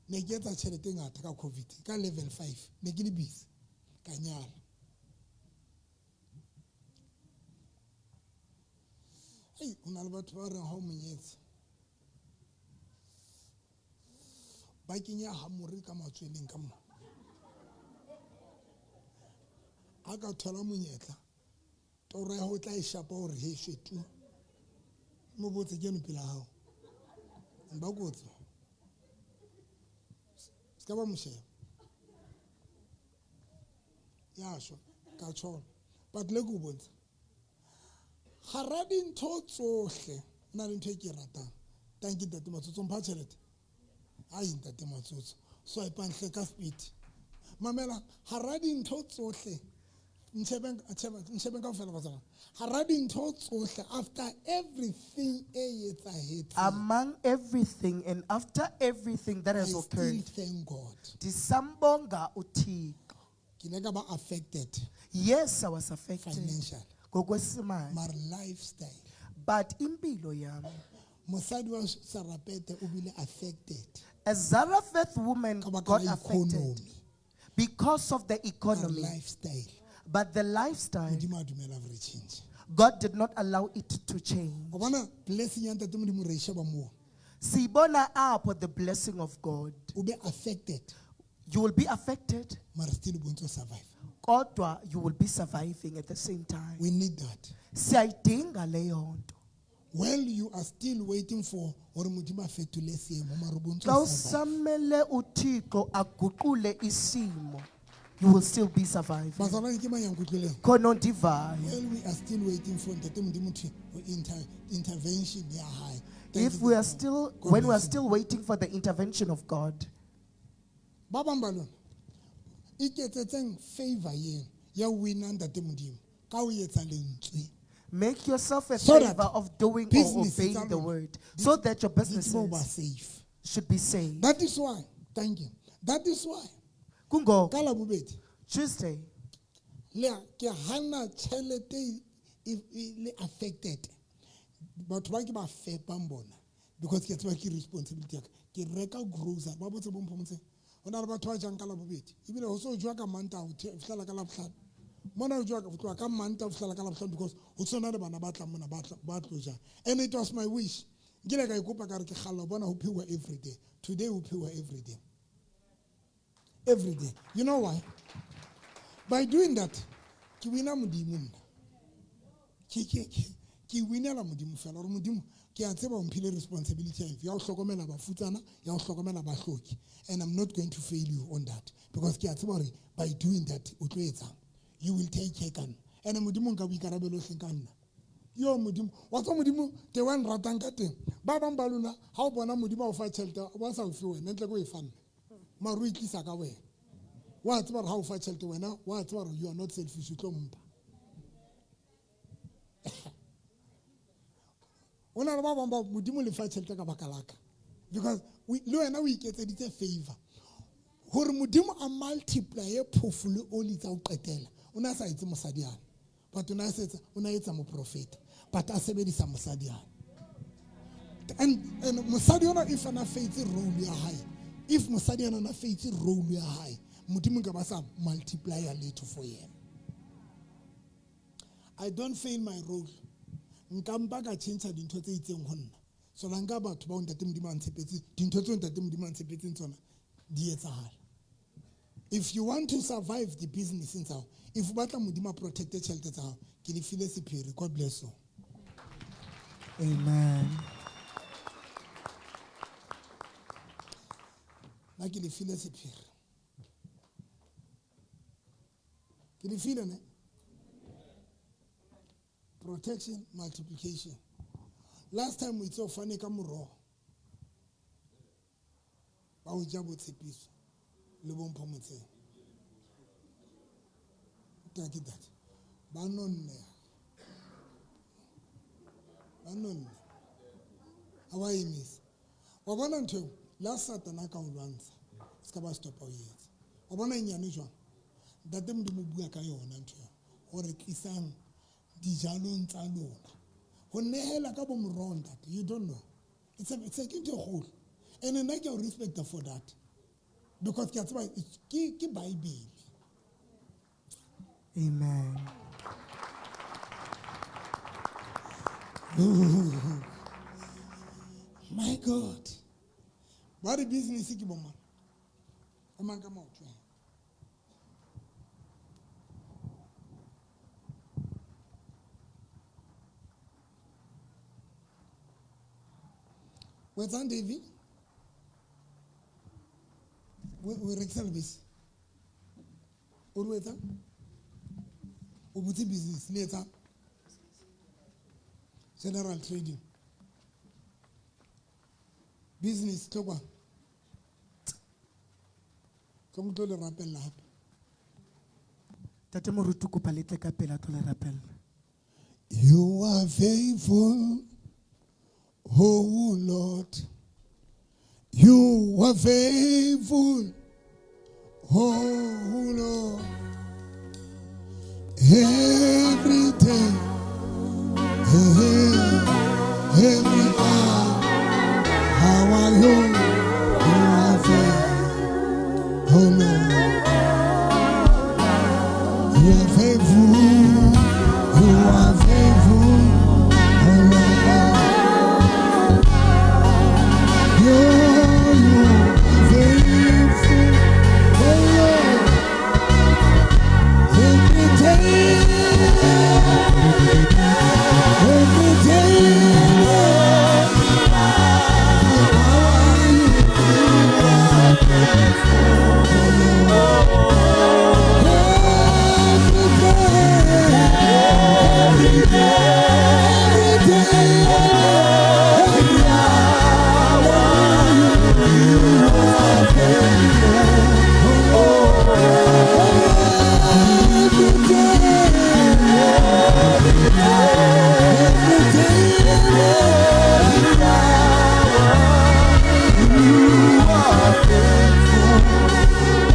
Ne ke etsa tjhelete e ngata ka COVID ka level 5 ne ke le busy ka nyala. Ei, ho na le batho ba reng ha o monyetse ba kenya hamore ka matsweleng ka mona. Ha ka thola monyetla toro ya ho tla e shapa hore he shwe tu. Mo botse ke eno pela hao. Ba kotsi. Se ka ba mo sheba. Ya shwa ka tshona. But le ke o bontsha. Hara dintho tsohle na le ntho e ke e ratang. Thank you Ntate Matsotso, mpha tjhelete. Ai Ntate Matsotso, swipe hle ka speed. Mamela, hara dintho tsohle ntshebeng ntshebeng kaofela batswana. Hara dintho tsohle after everything e etsahetseng. Among everything and after everything that has I still occurred. thank God. Ndisambonga uThixo. Ke ile ka ba affected. Yes, I was affected. Financially. Ngokwesimali. Mara lifestyle. But impilo yam. Mosadi wa Sarapete o bile affected. A Zarephath woman Ka baka got la affected economy. because of the economy. Mara lifestyle. But the lifestyle, Modimo a dumela hore e change. God did not allow it to change. O bona blessing ya Ntate Modimo re e sheba moo. Sibona apho the blessing of God. O be affected. You will be affected. Mara still o bontse o survive. Kodwa you will be surviving at the same time. We need that. Siyayidinga leyo nto. While you are still waiting for hore Modimo a fetole seemo, mara o bontse Xa o survive. usamele uThixo aguqule isimo, you will still be surviving. Bazalwane ke mang ya nkutlwileng? Khona ondivayo. While we are still waiting for Ntate Modimo to intervention ya hae. Thank If you, we are God. still, God when we are bless you. still waiting for the intervention of God. Ba bang ba lona, iketsetseng favor yeno ya ho wina Ntate Modimo ka ho etsa lentswe. Make yourself a So that favor of doing or businesses obeying tsa the lona word, so that your di tsebe ho ba businesses safe. should be safe. That is why, thank you. That is why Kungoko ka Labobedi Tuesday, le ke hana tjhelete e le affected. Batho ba ke ba fepang bona because ke tseba ke responsibility ya ka. Ke reka grocery ba botse bo mphomotse. Ho na le batho ba jang ka Labobedi ebile ho so jowa ka Mantaha ho fihlela ka Labohlano. Mona ho jowa ka, ho tloha ka Mantaha ho fihlela ka Labohlano because ho sona le bana ba tlang mona ba tla, ba tlo ja. And it was my wish. Nkile ka ikopa ka re ke kgalla ho bona ho pheuwa every day. Today ho pheuwa every day. Every day. You know why? By doing that, ke wina Modimo nna. Ke winela Modimo fela hore Modimo ke a tseba o mphile responsibility ya ho hlokomela bafutsana, ya ho hlokomela bahloki. And I'm not going to fail you on that because ke a tseba hore by doing that o tlo etsang. You will take care ka nna. And Modimo nka boikarabelo hleng ka nna. Yo Modimo, wa tseba Modimo te wa nratang ka teng. Ba bang ba lona ha o bona Modimo a o fa tjhelete, o ba sa o fe wena, ntle ke o e fa nna. Mara o e tlisa ka wena. Wa tseba hore ha o fa tjhelete wena, wa tseba hore you are not selfish, o tlo mpa. Ho na le ba bang ba Modimo le fa tjhelete ka baka la ka. Because le wena o iketseditse favor. Hore Modimo a multiply phofo le oli tsa ho qetela. O na sa etse mosadi yana. But o na setsa, o na etsa moprofeta. But a sebedisa mosadi yana. And mosadi ona if ana faith role ya hae. If mosadi ona na faith role ya hae, Modimo nka ba sa multiply letho for yena. I don't fail my role. Nka mpa ka change dintho tse itseng ho nna. So la nka batho ba Ntate Modimo a ntshepetse, dintho tseo Ntate Modimo a ntshepetseng tsona di etsahala. If you want to survive the business tsa hao, if o batla Modimo a protect tjhelete tsa hao, ke le file sephiri. God bless you. Amen. Nna ke le file sephiri. Ke le file ne? Protection, multiplication. Last time we saw fane ka moroho. Ba o ja botshepiso le bompho motseng. Take that. Ba nonne. Ba nonne. Ha wa emisa. Wa bona ntho eo? La Satana ka o lwantsha. Se ka ba stopa o etsa. Wa bona e nyane jwang? Ntate Modimo o bua ka yona ntho eo. Hore tlisang dijalong tsa lona. Ho nehela ka bo moroho ntate. You don't know. It's a ke ntho e kgolo. And nna ke a o respecta for that. Because ke a tseba ke Bible. Amen. My God. Ba re business ke bo mang? O mang ka maoto? O etsang, David? O rekisa lebese? O re o etsang? O butse business, le etsang? General trading. Business, tlo kwa. Tlo mo tlo le rapella hape. Tate Moruti, kopa le tle ka pela tlo le rapella. You are faithful, oh Lord. You are faithful, oh Lord. Every day, every hour, how are you? You are faithful, oh Lord. You are faithful, you are faithful, oh Lord. You are faithful, oh Lord. Every day, every day, how are you? Every day, every day, every day, every hour, you are faithful. Every day, every day, every day, every hour, you are faithful,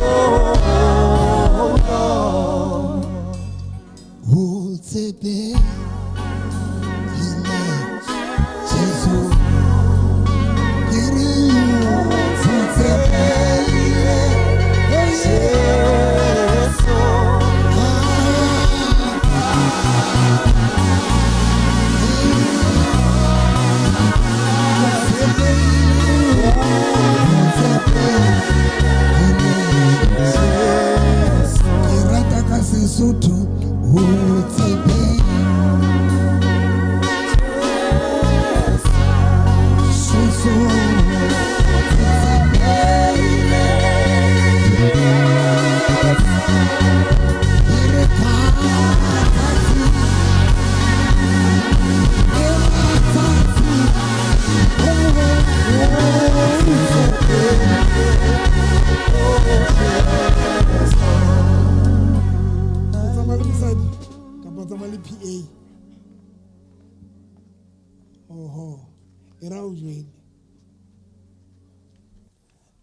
oh Lord. O tshepe ile Jesu, ke re o tshepile Jesu. Ke rata ka Sesotho, o tshepe Jesu, O tsamaya le mosadi kapa o tsamaya le PA? Oho, e ra o join.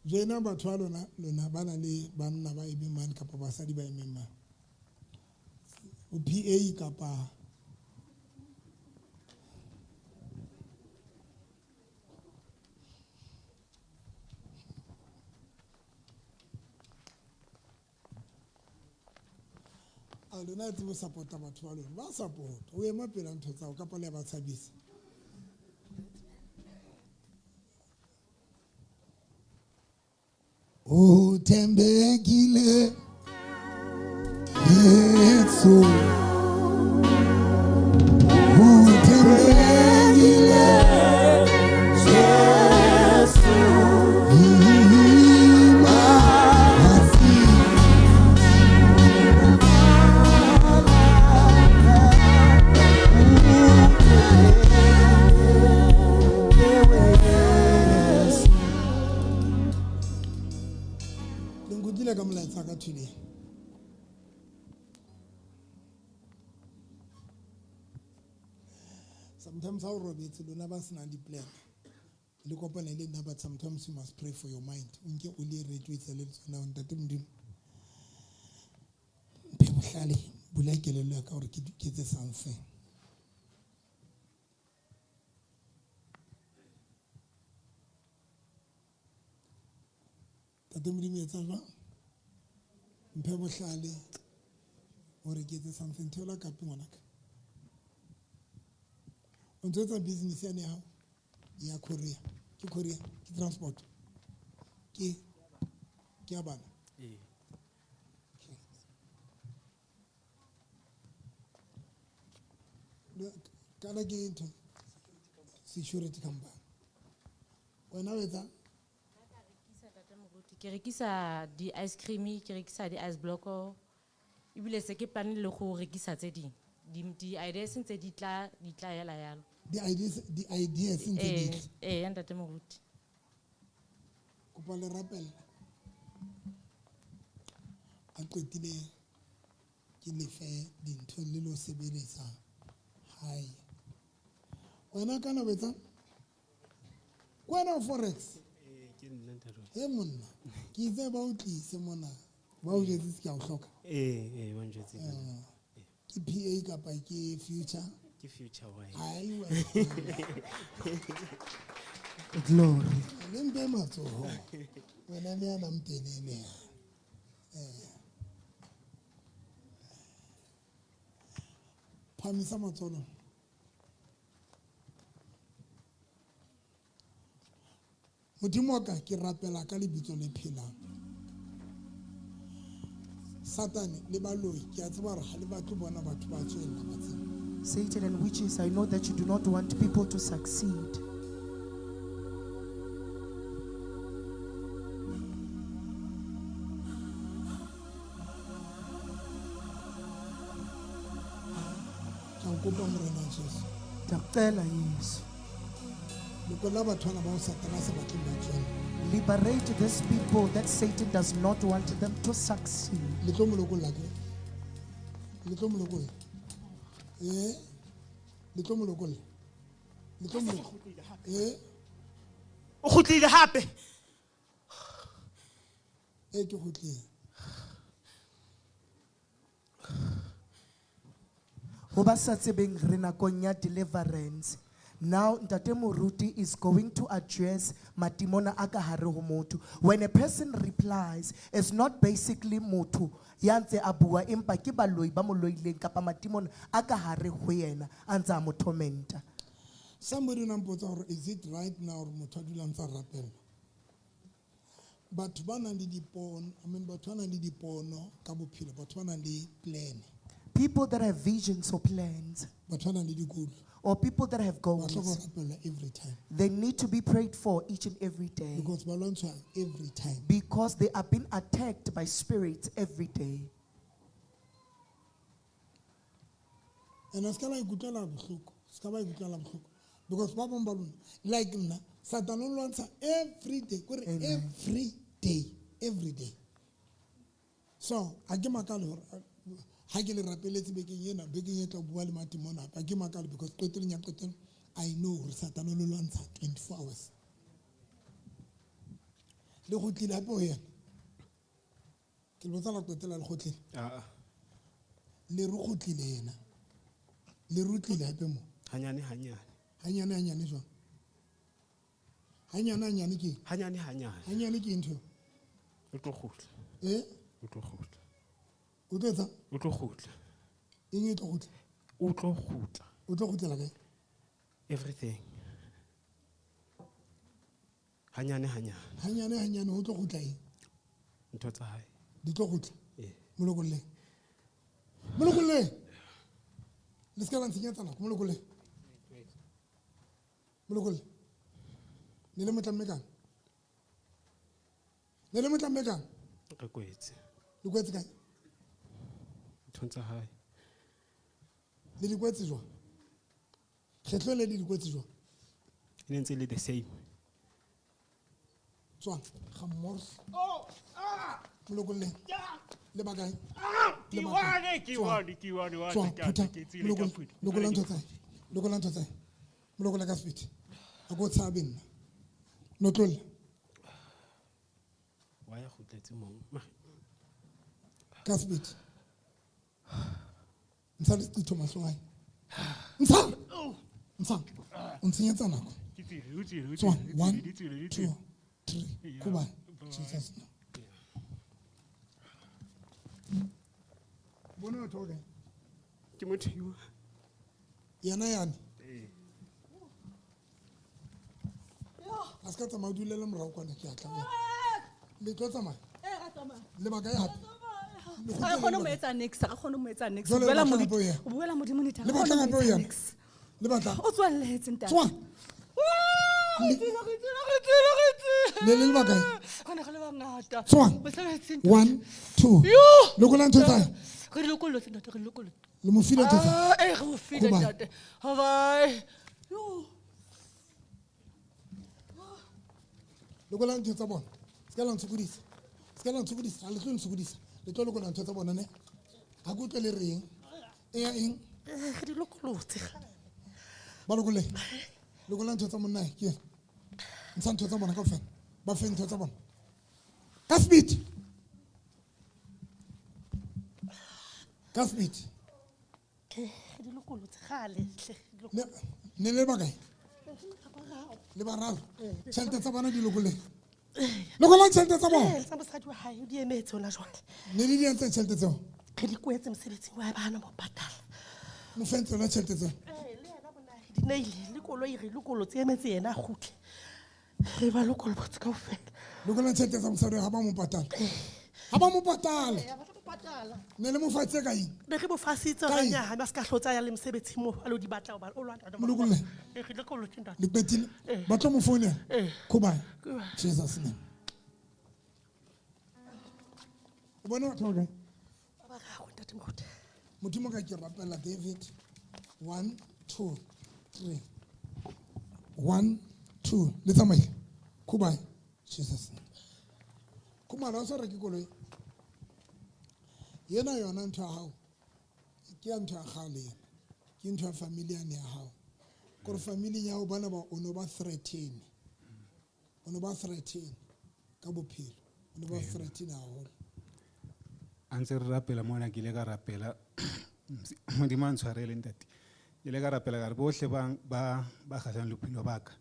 Joina batho ba lona, lona ba na le banna ba emeng mane kapa basadi ba emeng mane. O PA kapa a lona a tsebo support-a batho ba lona, ba support. O ema pela ntho tsa hao kapa le a ba tshabisa. O thembekile Jesu, o thembekile Jesu, Le nkutlwile ka molaetsa ka today. Sometimes ha o robetse lona ba senang di-plan le kopane le nna, but sometimes you must pray for your mind. O nke o le ready o itsele le tsona, ntate Modimo mphe bohlale, bula kelello ya ka hore ke etse something. Tate Modimo etsa jwang? Mphe bohlale hore ke etse something. Theola kapi ngwanaka. O ntso etsa business yane ya hao ya courier. Ke courier, ke transport. Ke ya bana. Ee. Kana ke ntho security company. Wena o etsa? Ke rekisa di-ice cream, ke rekisa di-ice block, ebile se ke plan le go rekisa tse ding. Di-ideas ntse di tla, di tla yela yalo. Di-ideas ntse di tla. Ee, ntate Moruti. Kopa le rapella. A qetile ke lefe dintho le lo sebeletsa hae. Wena kana o etsang? Ke wena o forex? Ee, ke nna ntate. He monna, ke itse ba o tlise mona. Ba o jwetse se ke a o hloka. Ee, ba njwetse ka nna. Ke PA kapa ke future? Ke future wife. Ai, wena. Glory. Le mpe matsoho. Wena le yana mtelele. Phamisa matsoho. Modimo wa ka, ke rapela ka lebitso le phelang. Satane le baloi, ke a tseba hore ha le batle bona batho ba tswella ba tseba. Satan and witches, I know that you do not want people to succeed. Ke a kopa Morena Jesu. Ndiyakucela Yesu. Lokolla batho bana bao Satane a sa batleng ba tswella. Liberate these people that Satan does not want them to succeed. Le tlo mo lokolla ke? Le tlo mo lokolla? Le tlo mo lokolla? Le tlo mo lokolla? O kgutlile hape. Ke kgutlile. Ho ba sa tsebeng re nakong ya deliverance. Now Ntate Moruti is going to address matimona a ka hare ho motho. When a person replies, it's not basically motho ya ntse a bua, empa ke baloi ba mo loileng kapa matimona a ka hare ho yena a ntse a mo tormenta. Somebody o na mpotsa hore is it right now hore motho a dula a ntse a rapela? Batho ba nang le dipono, I mean, batho ba nang le dipono ka bophelo, batho ba nang le plan. People that have visions or plans. Batho ba nang le dikolo. Or people that have Ba goals. hloka ho rapellwa every time. They need to be prayed for each and every day. Because ba lwantshwa every time. Because they are being attacked by spirits every day. And a ska la ikutlwela bohloko. Ska ba ikutlwela bohloko. Because ba bang ba lona, like nna, Satan o lwantsha every day. Kore Amen. every day, every day. So, ha ke makale hore, ha ke le rapeletse bekeng ena, bekeng e tla bua le matimona hape. Ha ke makale because qetellong ya qetello, I know hore Satan o le lwantsha 24 hours. Le kgutlile hape ho yena. Ke le botsa la qetella le kgutlile. Ah. Le re kgutlile yena. Le re utlwile hape mo. Hanyane, hanyane. Hanyane, hanyane jwang? Hanyane, hanyane ke eng? Hanyane, hanyane. Hanyane ke ntho? O tlo kgutla. O tlo kgutla. O tlo etsang? O tlo kgutla. Eng e tlo kgutla? O tlo kgutla. O tlo kgutlela kae? Everything. Hanyane, hanyane. Hanyane, hanyane, o tlo kgutla eng? Ntho tsa hae. Di tlo kgutla? Ee. Molokolleng. Molokolleng. Le se ka la ntshenyetsa nako, molokolleng. Molokolle. Ne le motlamme kang? Ne le motlamme kang? Re kwetse. Le kwetse kae? Nthong tsa hae. Le di kwetse jwang? Kgetlo le di kwetse jwang? E ne ntse le the same. Tswang, ga mmors. Oh, ah! Molokolleng. Le bakae? Ke one, ke one, ke one, wa ntate, ke tsile ka phutha. Lokolla ntho tsa hae. Lokolla ntho tsa hae. Molokolla ka speed. A ko tshabe nna. Notlolla. Wa ya kgutletse moo. Ka speed. Ntsha le seqitho mahlong a hae. Ntsha. Ntsha. O ntshenyetsa nako. Ke tsile, o tsile, o Tswa. tsile, 1, di tsile, di 2, tsile. 3. Kuba. Jesus name. Bona batho ba kae? Ke motho eo. Yena yane. A se ka tsamaya o dulele morao kwana ke a tla. Le tlo tsamaya? Le bakae hape? Le Ga re kgutlele kgone ho le mo bakae? etsa niks, ga re kgone ho mo etsa niks. Jwale le Buela batlang Modimo- hape ho yena? o buela Modimo nnete, ha Le re kgone batlang ho hape ho mo etsa yena? niks. Le batlang? O tswelletse, ntate. Tswa. Re tswile, re tswile, re tswile, re tswile. Le le bakae? Re ne re le bangata. Tswa. Mosebetsing, ntate. 1, 2. Yo! Lokola ntho tsa hae. Re di lokollotse, ntate, re di lokollotse. Le mo file ntho tsa hae. Ah, eh, re mo file, Goodbye. ntate. Bye-bye. Yo. Lokola ntho tsa bona. Se ka la ntshokodisa. Se ka la ntshokodisa. Ha le tlo ntshokodisa. Le tlo lokola ntho tsa bona ne. Ha ke utlwe le reng. E ya eng? Eh, re di lokollotse. Ba lokolle. Lokola ntho tsa monna ke ena. Ntsha ntho tsa bona kaofela. Ba fe ntho tsa bona. Ka speed. Ka speed. Eh, re di lokollotse kgale, hle, re di lokollotse. Ne le bakae? Le bararo. Tjhelete tsa bona di lokolle. Lokola tjhelete tsa bona. Eh, tsa mosadi wa hae, o di emetse hona jwale. Ne le di entse tjhelete tseo? Re di kwetse mosebetsing wa hae, ba hana mo patala. Mo fe tsona tjhelete tseo. Eh, le yena monna re di neile, le koloi re lokollotse, emetse yena a kgutle. Re ba lokollotse kaofela. Lokola tjhelete tsa mosadi wa hae, ha ba mo patala. Ha ba mo patala. Eh, ha ba tlo mo patala. Ne le mo fatse ka eng? Ne re mo fasitse Ka hore eng? nyahame, a se ka hlotsa ya le mosebetsing moo, a lo di batla hobane o lwana. Mo lokolle. Eh, re lokollotse, ntate. Le qetile? Eh. Ba tlo mo founela? Eh. Goodbye. Goodbye. Jesus name. O bona batho ba kae? Ba bararo, ntate Moruti. Modimo ka ke rapela David. 1, 2, 3. 1, 2. Le tsamaile. Goodbye. Jesus name. Khumalo, ha o sa reke koloi. Yena yona ntho ya hao. Ke ya ntho ya kgale ena. Ke ntho ya family yane ya hao. Kore family ya hao bana ba o no ba threaten. O no ba threaten ka bophelo. O no ba threaten haholo. A ntse re rapela mona, ke ile ka rapela. Modimo a ntshwarele ntate. Ke ile ka rapela ka re bohle ba kgahlanong le bophelo ba ka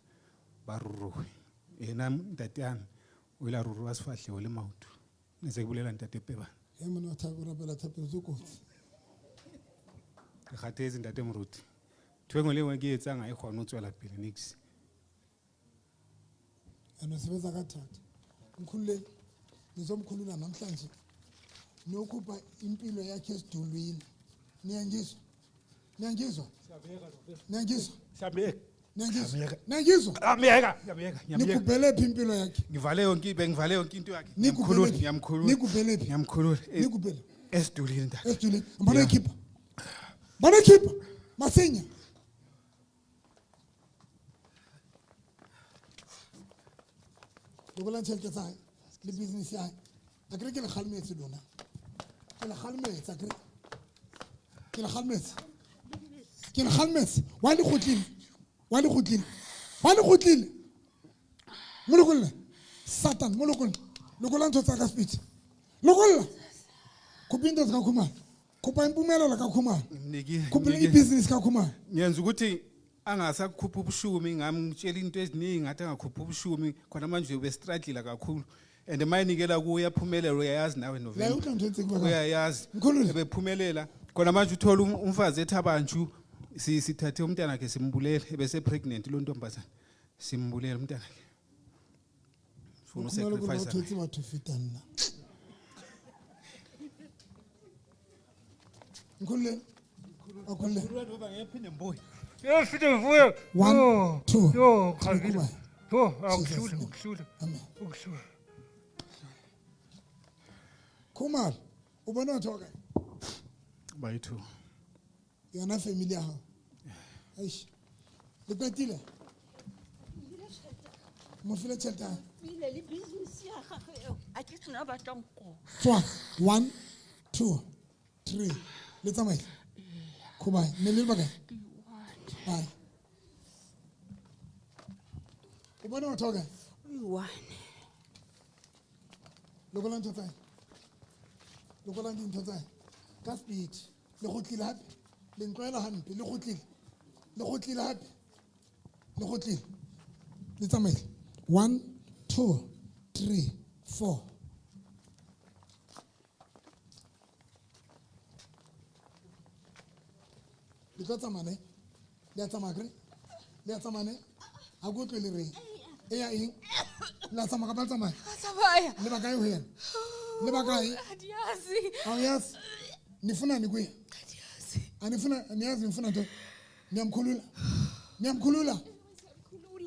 ba ruruhe. Yena ntate ane o ile a ruruha sefahleho le maoto. Ne se ke bolela ntate Pebane. He monna o o rapela thapelo tse kotsi. Ke kgathetse ntate Moruti. Ntho e nngwe le e nngwe ke e etsang ha e kgone ho tswela pele niks. Ene o sebetsa ka thata. Mkhulule, ngizomkhulula namhlanje. Niyokhupha impilo yakhe esidulwini. Niyangizwa? Niyangizwa? Niyangizwa? Siyabeka. Niyangizwa? Siyabeka. Niyangizwa? Ngiyamyeka, ngiyamyeka, ngiyamyeka. Nikubhele phi impilo yakhe? Ngivale yonke, bengivale yonke into yakhe. Nikubhele Ngiyamkhulula, phi? ngiyamkhulula. Nikubhele phi? Ngiyamkhulula. Nikubhele. Esidulini ntate. Esidulini. Mbona Yeah. ikhipha? Mbona ikhipha? Masinya. Lokola tjhelete tsa hae le business ya hae. Akere ke le kgalemetse lona. Ke le kgalemetse akere. Ke le kgalemetse. Ke le kgalemetse. Wa le kgutlile. Wa le kgutlile. Wa le kgutlile. Mo lokolle. Satan, mo lokolle. Lokola ntho tsa ka speed. Lokolla. Kopa into tsa ka Khumalo. Kopa impumelelo ka Khumalo. Kopa i-business ka Khumalo. Ngiyenza ukuthi angasakhupha ubushumi, ngamtshela into eziningi ngathi angakhupha ubushumi khona manje ube-struggle kakhulu. And mayinikela kuye uyaphumelela, uyayazi nawe La November. utlwa ntho e tse ke batlang. Uyayazi. Mkhulule. Ebephumelela. Khona manje uthola umfazi ethi abantu sithathe umntana wakhe simbulele, ebese pregnant lo ntombazana. Simbulele umntana wakhe. Funa Khumalo ke usacrifice. batho tse batho feta nna. Mkhulule. Akhulule. Yo, fite mvuye. 1, 2, Yo, 3, kgabile. goodbye. Yo, Jesus akuhlule, name. ukuhlule. Amen. Ukuhlule. Khumalo, o bona batho ba kae? By 2. Yona family ya hao. Eish. Le qetile? Mo file tjhelete ya hae? Tswile le business ya gagwe eo a ke tsena batlang ko. Tswa. 1 2 3. Le tsamaile. Khuba, ne le bakae? Bye. O bone motho o kae? One. Lokolang ntho tsa hae. Lokolang dintho tsa hae. Ka speed. Le kgutlile hape. Le ntlwaela hampe. Le kgutlile. Le kgutlile hape. Le kgutlile. Le tsamaile. 1 2 3 4. Le tlo tsamaya ne? Le a tsamaya kere? Le a tsamaya ne? Ha ke utlwe le reng? E ya eng? Le a tsamaya kapa le tsamaya? Tsamaya. Le bakae ho yena? Le bakae? Adiasi. Awuyazi. Nifunani kuye? Anifuna niyazi nifuna ntoni? Niyamkhulula. Niyamkhulula.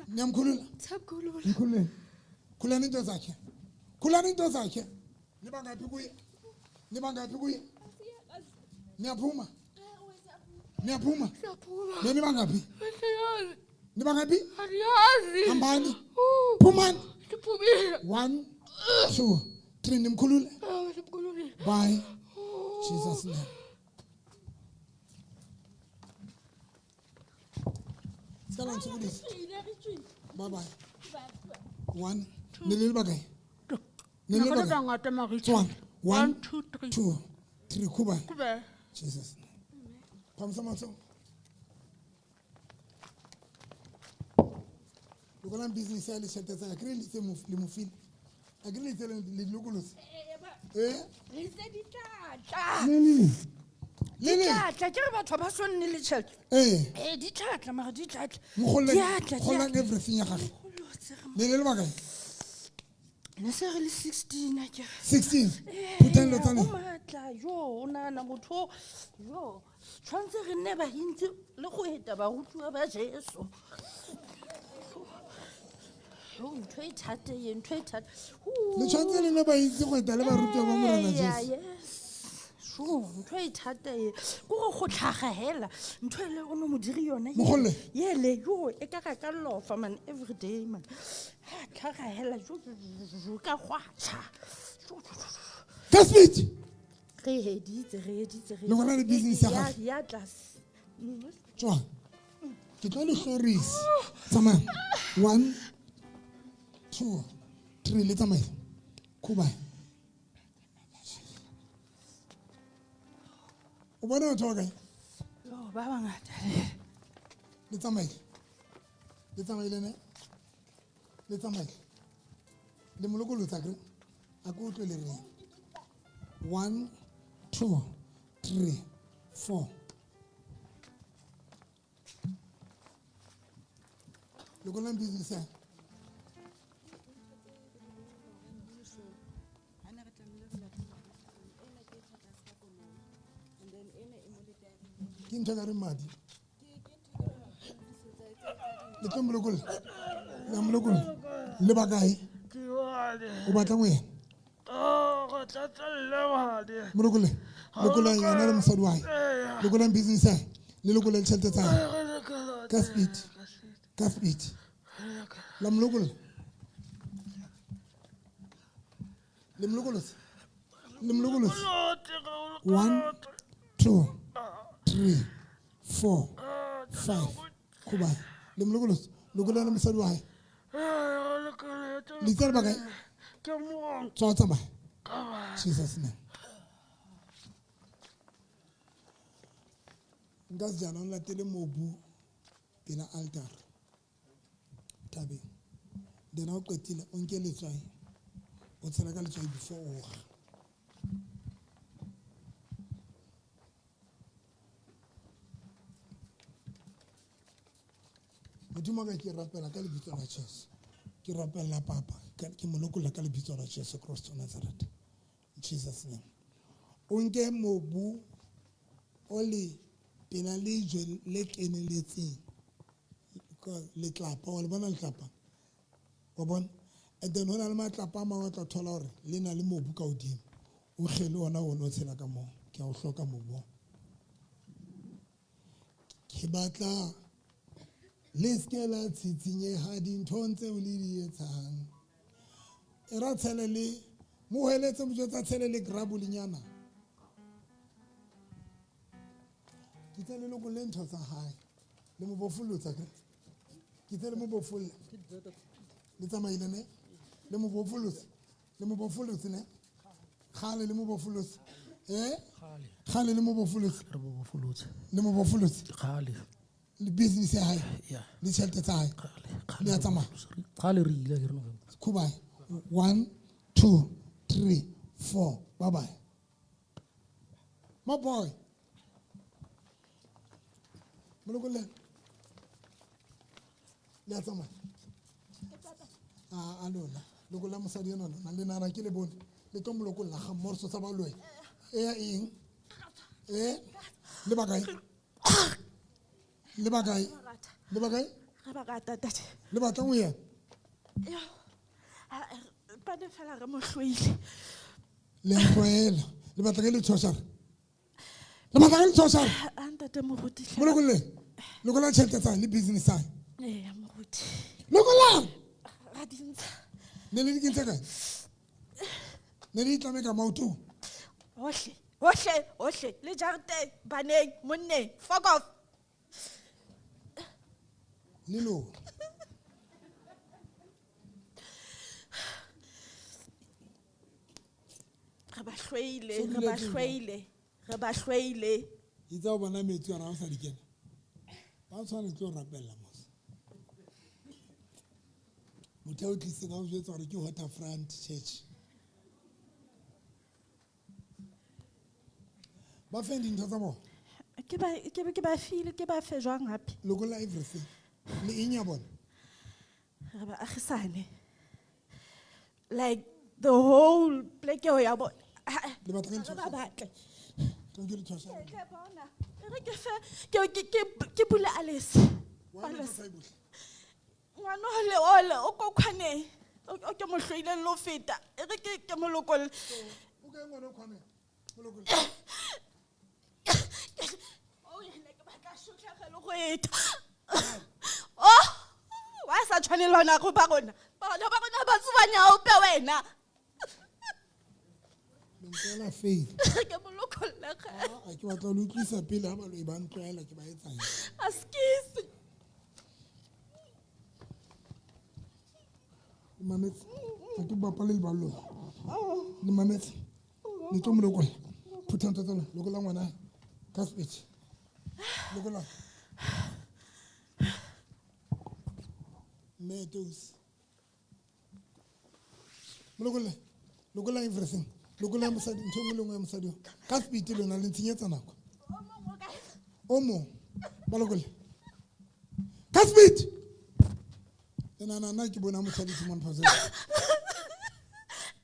Niyamkhulula. Tsamkhulula. Mkhululeni. Khulani into zakhe. Khulani into zakhe. Niba ngaphi kuye? Niba ngaphi kuye? Niyaphuma. Niyaphuma. Siyaphuma. Neniba ngaphi? Adiasi. Niba ngaphi? Adiasi. Hambani. Phumani. Siphumile. 1 2 3 nimkhulule. Simkhululile. Bye. Jesus name. Sicela ngithukulise. Bye bye. 1 ne le bakae? Ne le Nako bakae? ngata mare. Tswang. 1 2 3. 2 3 khuba. Kube. Jesus name. Phamisa matsoho. Lokolang business ya le tjhelete tsa ka. Akere le itse le mo file. Akere le itse le lokolotse. Eh? Re itse di tlatla. Le le. Le Di le. tlatla ke re batho ba so nne le tjhelete. Eh. Eh di tlatla mara di tlatla. Mokgolle. Di a tla, di a Kgolang tla. everything ya gagwe. Kgolotse re Le le le bakae? Ne se re le 16 a ke re. 16. Phuthang dilo tsa O lona. maatla jo o nagana motho o, jo tshwanetse re nne bantsi le go eta barutiwa ba Jesu. Jo ntho e thata e ntho e thata. Le tshwanetse le nne ba itse go eta le barutiwa ba Morena Eya, Jesu. yes. Jo ntho e thata e ke gore go tlhaga hela ntho e le o ne modiri yona ye- Mogole. yele jo e ka ga ka lofa man every day man. Ha tlhaga hela jo jo, jo, jo, jo, ka gwatsha. Jo, jo, jo, jo. Ka speed. Re heditse re heditse re Le bona le business ya Ya- gagwe. ya tlase. Tswa. Ke tlo le hlorisa. Tsamaya. 1 2 3 le tsamaye. Khuba. O bona batho ba kae? Yo, ba bangata. Le tsamaile. Le tsamaile ne? Le tsamaile. Le mo lokolotsa akere? A ke utlwe le reng. 1 2 3 4. Lokolang business ya. Ke ntho e ka reng madi. Le tlo mo lokolla. Le a mo lokolla. Le bakae? O batlang ho yena? Mo lokolle. Lokollang yena le mosadi wa hae. Lokollang business ya hae. Le lokolle ditjhelete tsa hae. Ka speed. Ka speed. La mo lokolla. Le mo lokolotse. Le mo lokolotse. 1 2 3 4 5. Khuba. Le mo lokolotse. Lokolla le mosadi wa hae. Le itse le bakae? Tswa o tsamaye. Jesus name. Nka sejana o latele mobu pela altar thabeng. Then ha o qetile o nke letswai o tshela ka letswai before o kga. Modimo wa ka ke rapela ka lebitso la Jesu. Ke rapella papa ke mo lokolla ka lebitso la Jesu Christ wa Nazareth. In Jesus name. O nke mobu o le pela lejwe le keneletseng ka letlapa, wa le bona letlapa? Wa bona? And then ho na le matlapa a mangwe o tla thola hore le na le mobu ka hodimo. O kgele ona o no tshela ka moo. Ke a o hloka mobu oo. Ke batla le seke la tsitsinyeha dinthong tseo le di etsang. E ra tshele le mo heletse mo jwetsa tshele le grabolinyana. Ke tse le lokolle ntho tsa hae. Le mo bofolotsa ke. Ke tse le mo bofolle. Le tsamaile ne? Le mo bofolotse. Le mo bofolotse ne? Kgale le mo bofolotse. Eh? Kgale le mo bofolotse. Re mo bofolotse. Le mo bofolotse. Kgale. Le business ya hae. Yeah. Le tjhelete tsa hae. Kgale. Le a tsamaya. Kgale re ile ke re November. Khubai. 1 2 3 4. Bye bye. My boy. Molokolle. Le a tsamaya. A lona. Lokolla mosadi enwa lona. Le nahana ke le bone. Le tlo mo lokolla ga mmoho sa baloi. E ya eng? Eh? Le ba kae? Le ba kae? Le ba kae? Re ba rata ntate. Le batlang ho yena? Yo. Pane fela re mo hloile. Le ntlwaela. Le batla ke le tshoshara. Le batla ke le tshoshara. A ntate moruti hle. Molokolle. Lokolla tjhelete tsa le business tsa. Ee, moruti. Lokolla. Ra di ntsha. Ne le di kentse kae? Ne le itlame ka maoto. Hohle, hohle, hohle. Le jareteng, baneng, monneng. Fuck off. Le lo. Re ba hloile, So re dula ba ke jwang? hloile, re ba hloile. Itse o bona metsi a ra o sa di kena. Ba tshwanetse ho rapella mos. Motho o tlisitseng a o jwetsa hore ke Waterfront Church. Ba feng dintho tsa bona? Ke ba ke ba file, ke ba fe jwang hape? Lokolla everything. Le eng ya bona? Re ba agisane. Like the whole pleke eo ya bona. Le batla ke Re ba batle. Tlo ke le tshosa. Ke bona. E re ke fe ke bule Alice. Alice. Ngwana ole ole o ko khwaneng. O ke mo hloile le ho feta. E re ke mo lokolle. O kae ngwana o khwaneng? Mo lokolle. O yena ke batla sotlhagelo go eta. Oh! Wa sa tshwane le hona go ba rona. Bana ba rona ba tsuba nyaope wena. Le ntlwaela faith. Ke mo lokolle ge. A ke batla ho le utlwisa pele ha baloi ba ntlwaela ke ba etsang. Askies. Le mametse. Ha ke bapale le baloi. Le mametse. Le tlo mo lokolla. Phutha ntho tsa lona. Lokolla ngwana ka speech. Lokolla. Mme Tosi. Mo lokolle. Lokolla everything. Lokolla mosadi, ntho e nngwe le nngwe ya mosadi oo. Ka speed lona le ntshenyetsa nako. O mong. Ba lokolle. Ka speed. Le nahana nna ke bona mosadi Simon Phasela.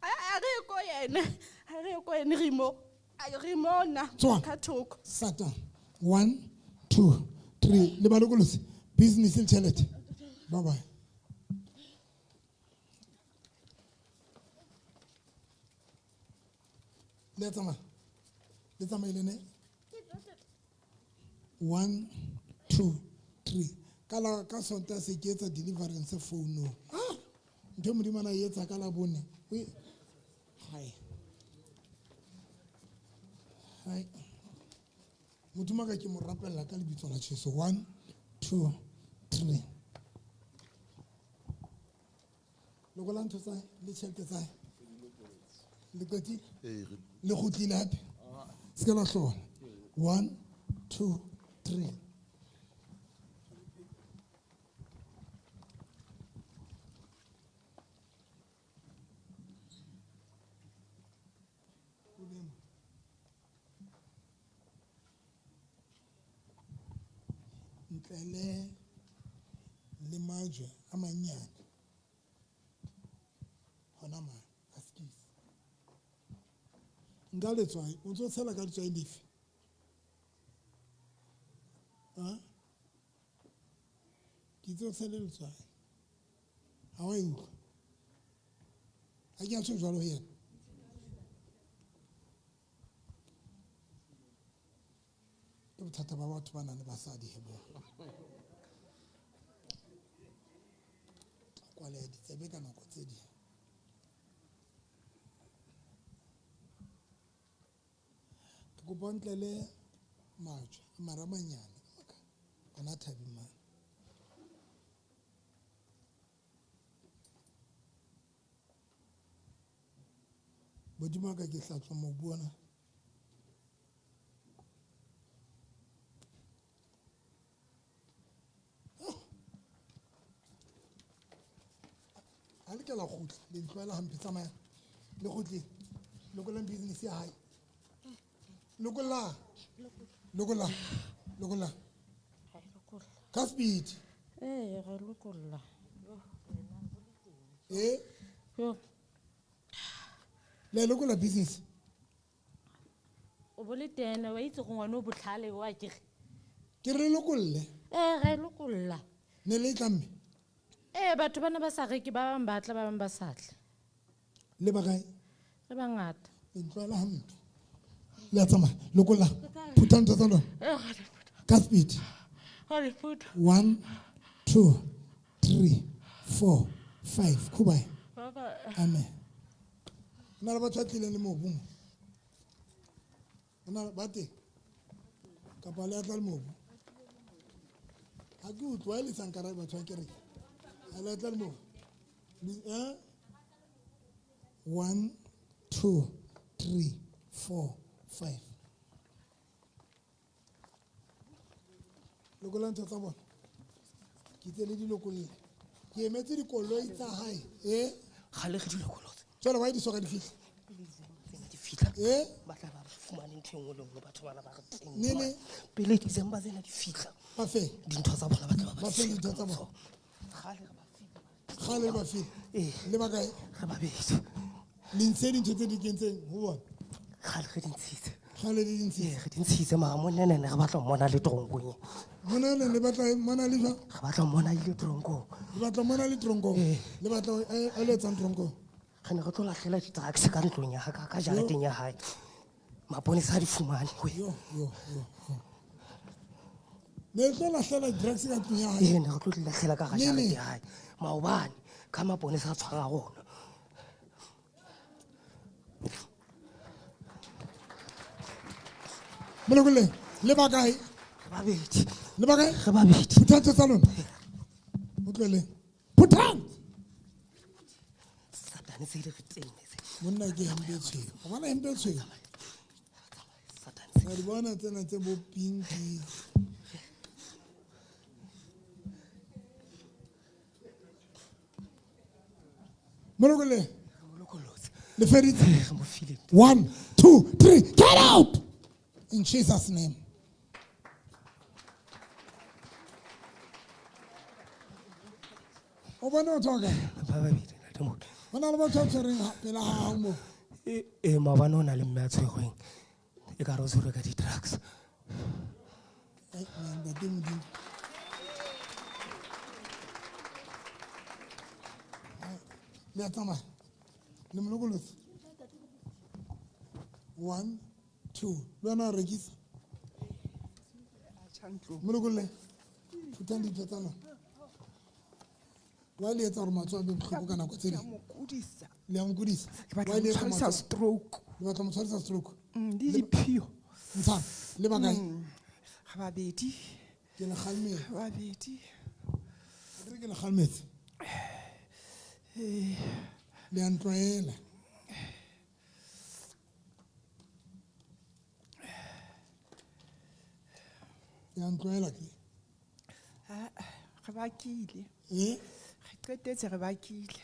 A re ko yena. A re ko yena re mo. A re mona. Tswa. Ka thoko. Satan. 1 2 3. Le ba lokolotse. Business le tjhelete. Bye bye. Le a tsamaya? Le tsamaile ne? 1 2 3. Ka la ka Sontaha se ke etsa deliverance founong. Ah! Ntho e Modimo a na e etsa ka Labone. O e Hai. Hai. Modimo ka ke mo rapella ka lebitso la Jesu. 1 2 3. Lokola ntho tsa hae, le tjhelete tsa hae. Le qetile? Le kgutlile hape? Se ke la hlola. 1 2 3. Ntle le majwe a manyane hona mane a skisi. Nka letswai, o ntso tshela ka letswai lefe? Ha? Ke itse o tshele letswai. Ha wa e utlwa? Ha ke a tjho jwalo ho yena. Ke bothata ba batho ba nang le basadi he bo. Tla kwaleha ditsebe ka nako tse ding. Kopa o ntlele majwe mara a manyane gona thabeng mane. Modimo wa ka ke hlatswa mobu ona. Ha le ke la kgutla le ntlwaela hampe, tsamayang le kgutleng, lokollang business ya hae, lokollang, lokollang, lokollang ka speed. Ee, re lokolla. E Yo. Le lokolla business. O bo le tene wa itse go ngwane o botlhale wa kere. Ke re lokolle. Ee, re lokolla. Ne le tla mme? Ee, batho bana ba sa reke, ba bang ba tla, ba bang ba sa tle. Le ba kae? Re bangata. Le ntlwaela hampe. Le a tsamaya, lokolla. Phutha ntho tsa lona. Ka speed. 1 2 3 4 5. Khubai. Amen. Na le batho ba tlileng le mobu mo? Ho na le ba teng? Kapa le a tla le mobu? Ha ke utlwe, wa e le sa nkarabe batho ba kereke. Ha le a tla le mobu? 1 2 3 4 5. Lokolla ntho tsa bona. Ke itse le di lokolle. Ke emetse dikoloi tsa hae. Kgale re di lokolotse. Jwale wa di soka di fihla? Di fihla. Ba tla ba fumane ntho e nngwe le nngwe, batho bana ba re teng. Nene? Pele December tsena di fihla. Ba fe? Dintho tsa bona ba tla ba Ba fe dintho tsa bona. Kgale re ba file. Kgale re ba file. Ee. Le ba kae? Re ba bedi. Le ntshitse dintho tse di kentseng ho bona? Kgale re di ntshitse. Kgale di ntshitse. Ee, re di ntshitse, mara monene ne re batla ho mmona le toronkong. Monene le batla mmona le jwang? Re batla ho mmona ile toronkong. Le batla mmona le toronkong? Ee. Le batla a le etsang toronkong? Re ne re tlo lahlela di-drugs ka ntlong ya hae, ka jareteng ya hae. Maponesa a di fumane. Yo, yo, yo, yo. Ne re tlo lahlela di-drugs ka ntlong ya hae? Ee, ne re tlo di lahlela ka Nene? jarete ya hae. Maobane, ka maponesa a tshwara rona. Molokolle, le ba kae? Re babedi. Le ba kae? Re babedi. Phutha ntho tsa lona. O tlohele. Phuthang! Satane se di re tenne se. Monna ke hempe e tshweu. O bona hempe e tshweu? Satane se. Wa di bona tsena tse bo pinki. Molokolle. Le feditse? Re mo file. 1 2 3, get out! In Jesus' name. O bona batho ba kae? Ba babedi, ntate Mokoena. Ho na le batho ba tshwereng pela ha hao moo? E, maobane o na le mme a tshwerweng. E ka re o tshwerwe ka di-drugs. Ntate Modimo. Le a tsamaya. Le mo lokolotse. 1 2. Le wena o rekisa. Mo lokolle. Phuthang dintho tsa lona. Wa le etsa hore matsoho a be bohloko ka nako tse ding? Ke a mo kudisa. Le a mo kudisa? Ke batla Wa le ho etsa tshwarisa matsoho? stroke. Le batla mo tshwarisa stroke? Le diphio. Ntshang, le ba kae? Ga babedi. Ke le kgalemetse. Ga babedi. Ke re ke le kgalemetse. Ee. Le a ntlwaela. Le a ntlwaela ke? Ah, re bakile. Eh? Re qetetse re bakile.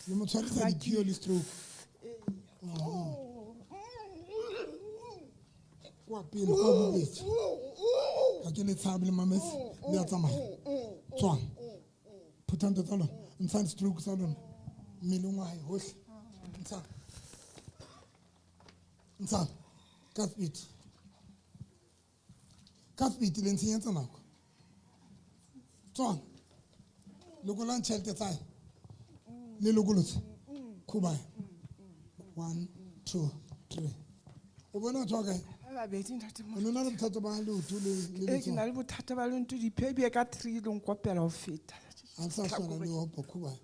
Le mo tshwarisa Re diphio le stroke. Ee. Kwa pele, kwa bobedi. Ha ke le tshabe le mametse, le a tsamaya. Tswang. Phutha ntho tsa lona. Ntshang stroke sa lona. Mmeleng wa hae hohle. Ntshang. Ntshang. Ka speed. Ka speed le ntshenyetsa nako. Tswang. Lokolang tjhelete tsa hae. Le lokolotse. Khubai. 1 2 3. O bona batho ba kae? Ba babedi, ntate O na le bothata ba leoto le Ee, ke na letsoho? le bothata ba leoto, diphio ebile ka 3 le nkopela ho feta. Ha le sa hlola le opa, Khubai.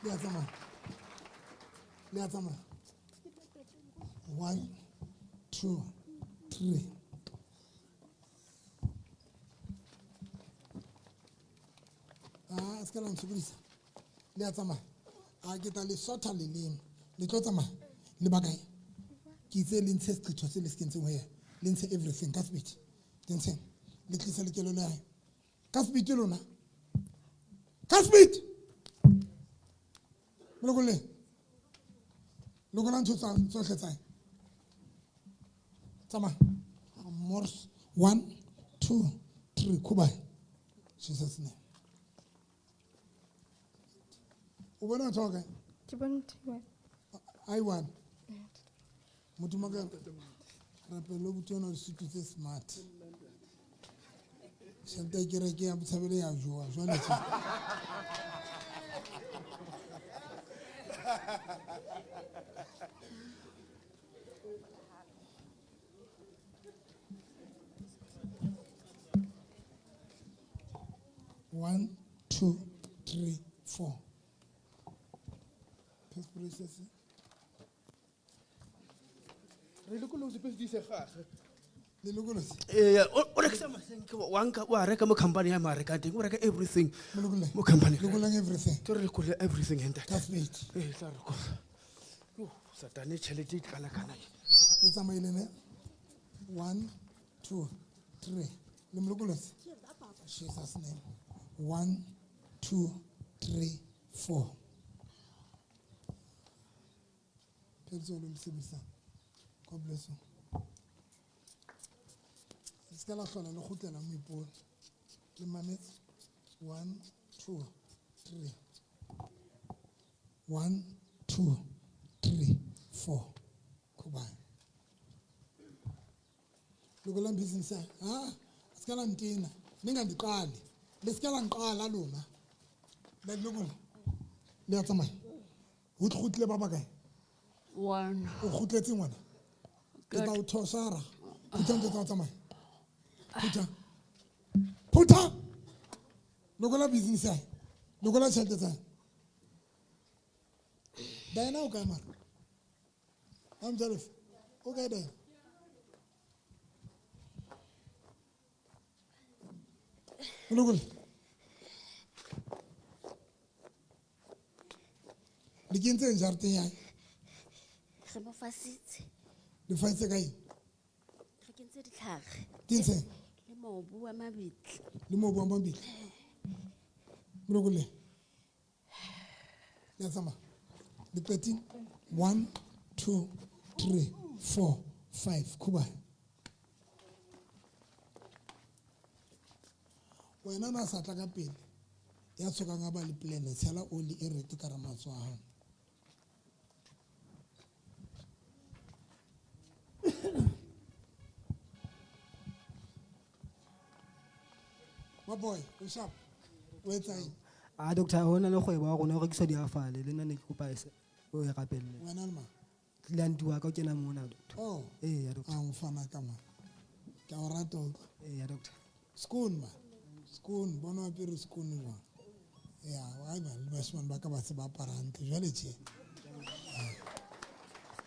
Le a tsamaya. Le a tsamaya. 1 2 3. Ah, se ka la ntshokodisa. Le a tsamaya. A ke tla le sotha leleme. Le tlo tsamaya. Le ba kae? Ke itse le ntshe seqetho se le se kentseng ho yena. Le ntshe everything ka sebete. Le ntsheng. Le tlise lekelo le hae. Ka sebete lona. Ka sebete. Molokolle. Lokola ntho tsohle tsa hae. Tsamaya. Mors 1 2 3 khuba. Jesus name. O bona batho ba kae? Ke bone ntho Ai one. Modimo ka rapelo buti ona disutu tse smart. Tjhelete ya kereke ya Botshabelo ya jowa jwale tje. 1 2 3 4. Process. Re lokolotse pele se gagwe. Le lokolotse? Ee, o rekisa masenke, wa nka, wa reka mo company ya ma rekang teng, o reka everything. Molokole. Mo company. Lokolang everything. Ke re lokole everything he ntate. Ka sebete. Ee, tla re lokola. Yo, satane tšhelete e tlala kana e. Le tsamaile ne? 1 2 3. Le molokolotse? Jesus name. 1 2 3 4. Phetse lo msebisa. God bless you. Se ka la hlola le kgutlela moipone. Le mametse. 1 2 3. 1 2 3 4. Khubane. Lokolang business ya. Ha? Se ka la ntena. Ningandiqali. Le se ka la nqala lona. Le lokola. Le a tsamaya. Ho kgutle ba bakae? 1. O kgutletse ngwana? Ke tla o thosara. Phutha ntho tsa ho tsamaya. Phutha. Phutha. Lokola business ya hae. Lokola tjhelete tsa hae. Diana o kae mara? Amjalof. O kae Diana? Lokola. Le kentseng jareteng ya hae? Re mo fasitse. Le fasitse ka eng? Re kentse ditlhare. Ke ntsheng? Le mobu wa mabitla. Le mobu wa mabitla. Molokole. Le a tsamaya. Le qetile? 1 2 3 4 5. Khuba. Wena na sa tla ka pele. Ya tshokang a ba le plan, tshela oli e rete ka ra matsoho a hao. My boy, o sharp. O etsa eng? A doctor, hona le kgwebo ya rona ho rekiswa diafale, le nna ne ke kopa o e rapelle. Wena le mang? Le aunty wa ka o kena mona, doctor. Oh. Ee, ya doctor. A o fana ka mang? Ke a o rata o utlwa. Ee, ya doctor. Skoon man. Skoon, bona o apere skoon jwang? Ya, ai man, le bashimane ba ka ba se ba apara hantle jwale tje.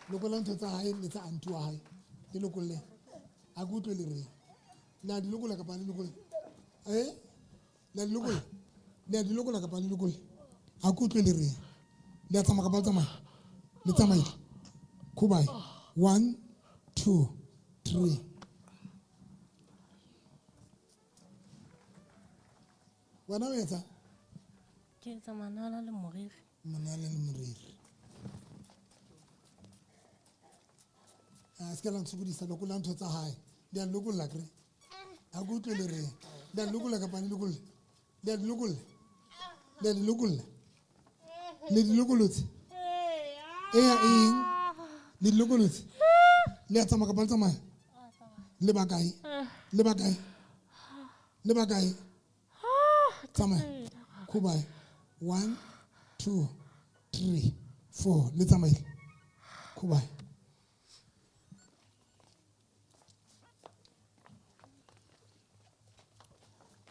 Lokola ntho tsa hae le tsa aunty wa hae. Di lokolle. A ke utlwe le reng. Le a di lokola kapa le lokolle? Eh? Le a di lokola? Le a di lokola kapa le lokolle? A ke utlwe le reng. Le a tsamaya kapa le tsamaya? Le tsamaile. Khubai. 1 2 3. Wena o etsa? Ke etsa manala le moriri. Manala le moriri. A se ka la ntshokodisa, lokola ntho tsa hae. Le a lokolla kere? Ha ke utlwe le reng. Le a lokolla kapa le lokolle? Le a di lokolla? Le a di lokolla? Le di lokolotse? Eya eng? Le di lokolotse? Le a tsamaya kapa le tsamaya? Le ba kae? Le ba kae? Le ba kae? Tsamaya. Khubae. 1 2 3 4. Le tsamaile. Khubae.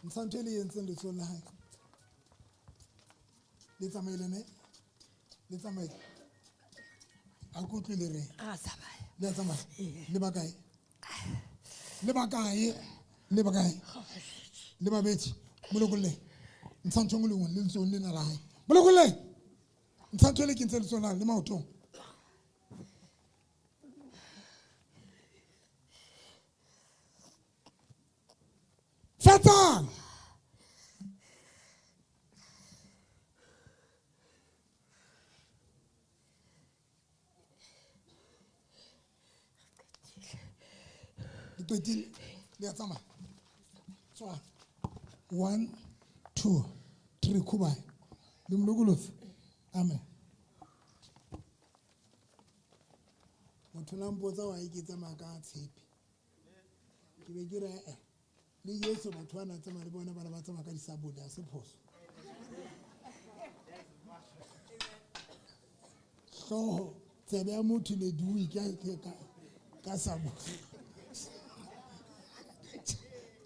Ntsha ntho e le entseng letsohong la hae. Le tsamaile ne? Le tsamaile. A ke utlwe le reng? Ra tsamaya. Le a tsamaya. Le ba kae? Le ba kae? Le ba kae? Le babedi. Mo lokolleng. Ntsha ntho e nngwe le nngwe le letsohong lena la hae. Mo lokolleng. Ntsha ntho e le kentse letsohong la hae le maotong. Fetsang. Le qetile. Le a tsamaya. Tswa. 1 2 3 khuba. Le mo lokolotse. Amen. Motho na mpotsa wa ke tsamaya ka tshepe. Ke be ke re le Jesu batho ba na tsamaya le bona ba ne ba tsamaya ka disabole, ha se phoso. Hlooho, tsebe ya motho le dui ka sabole.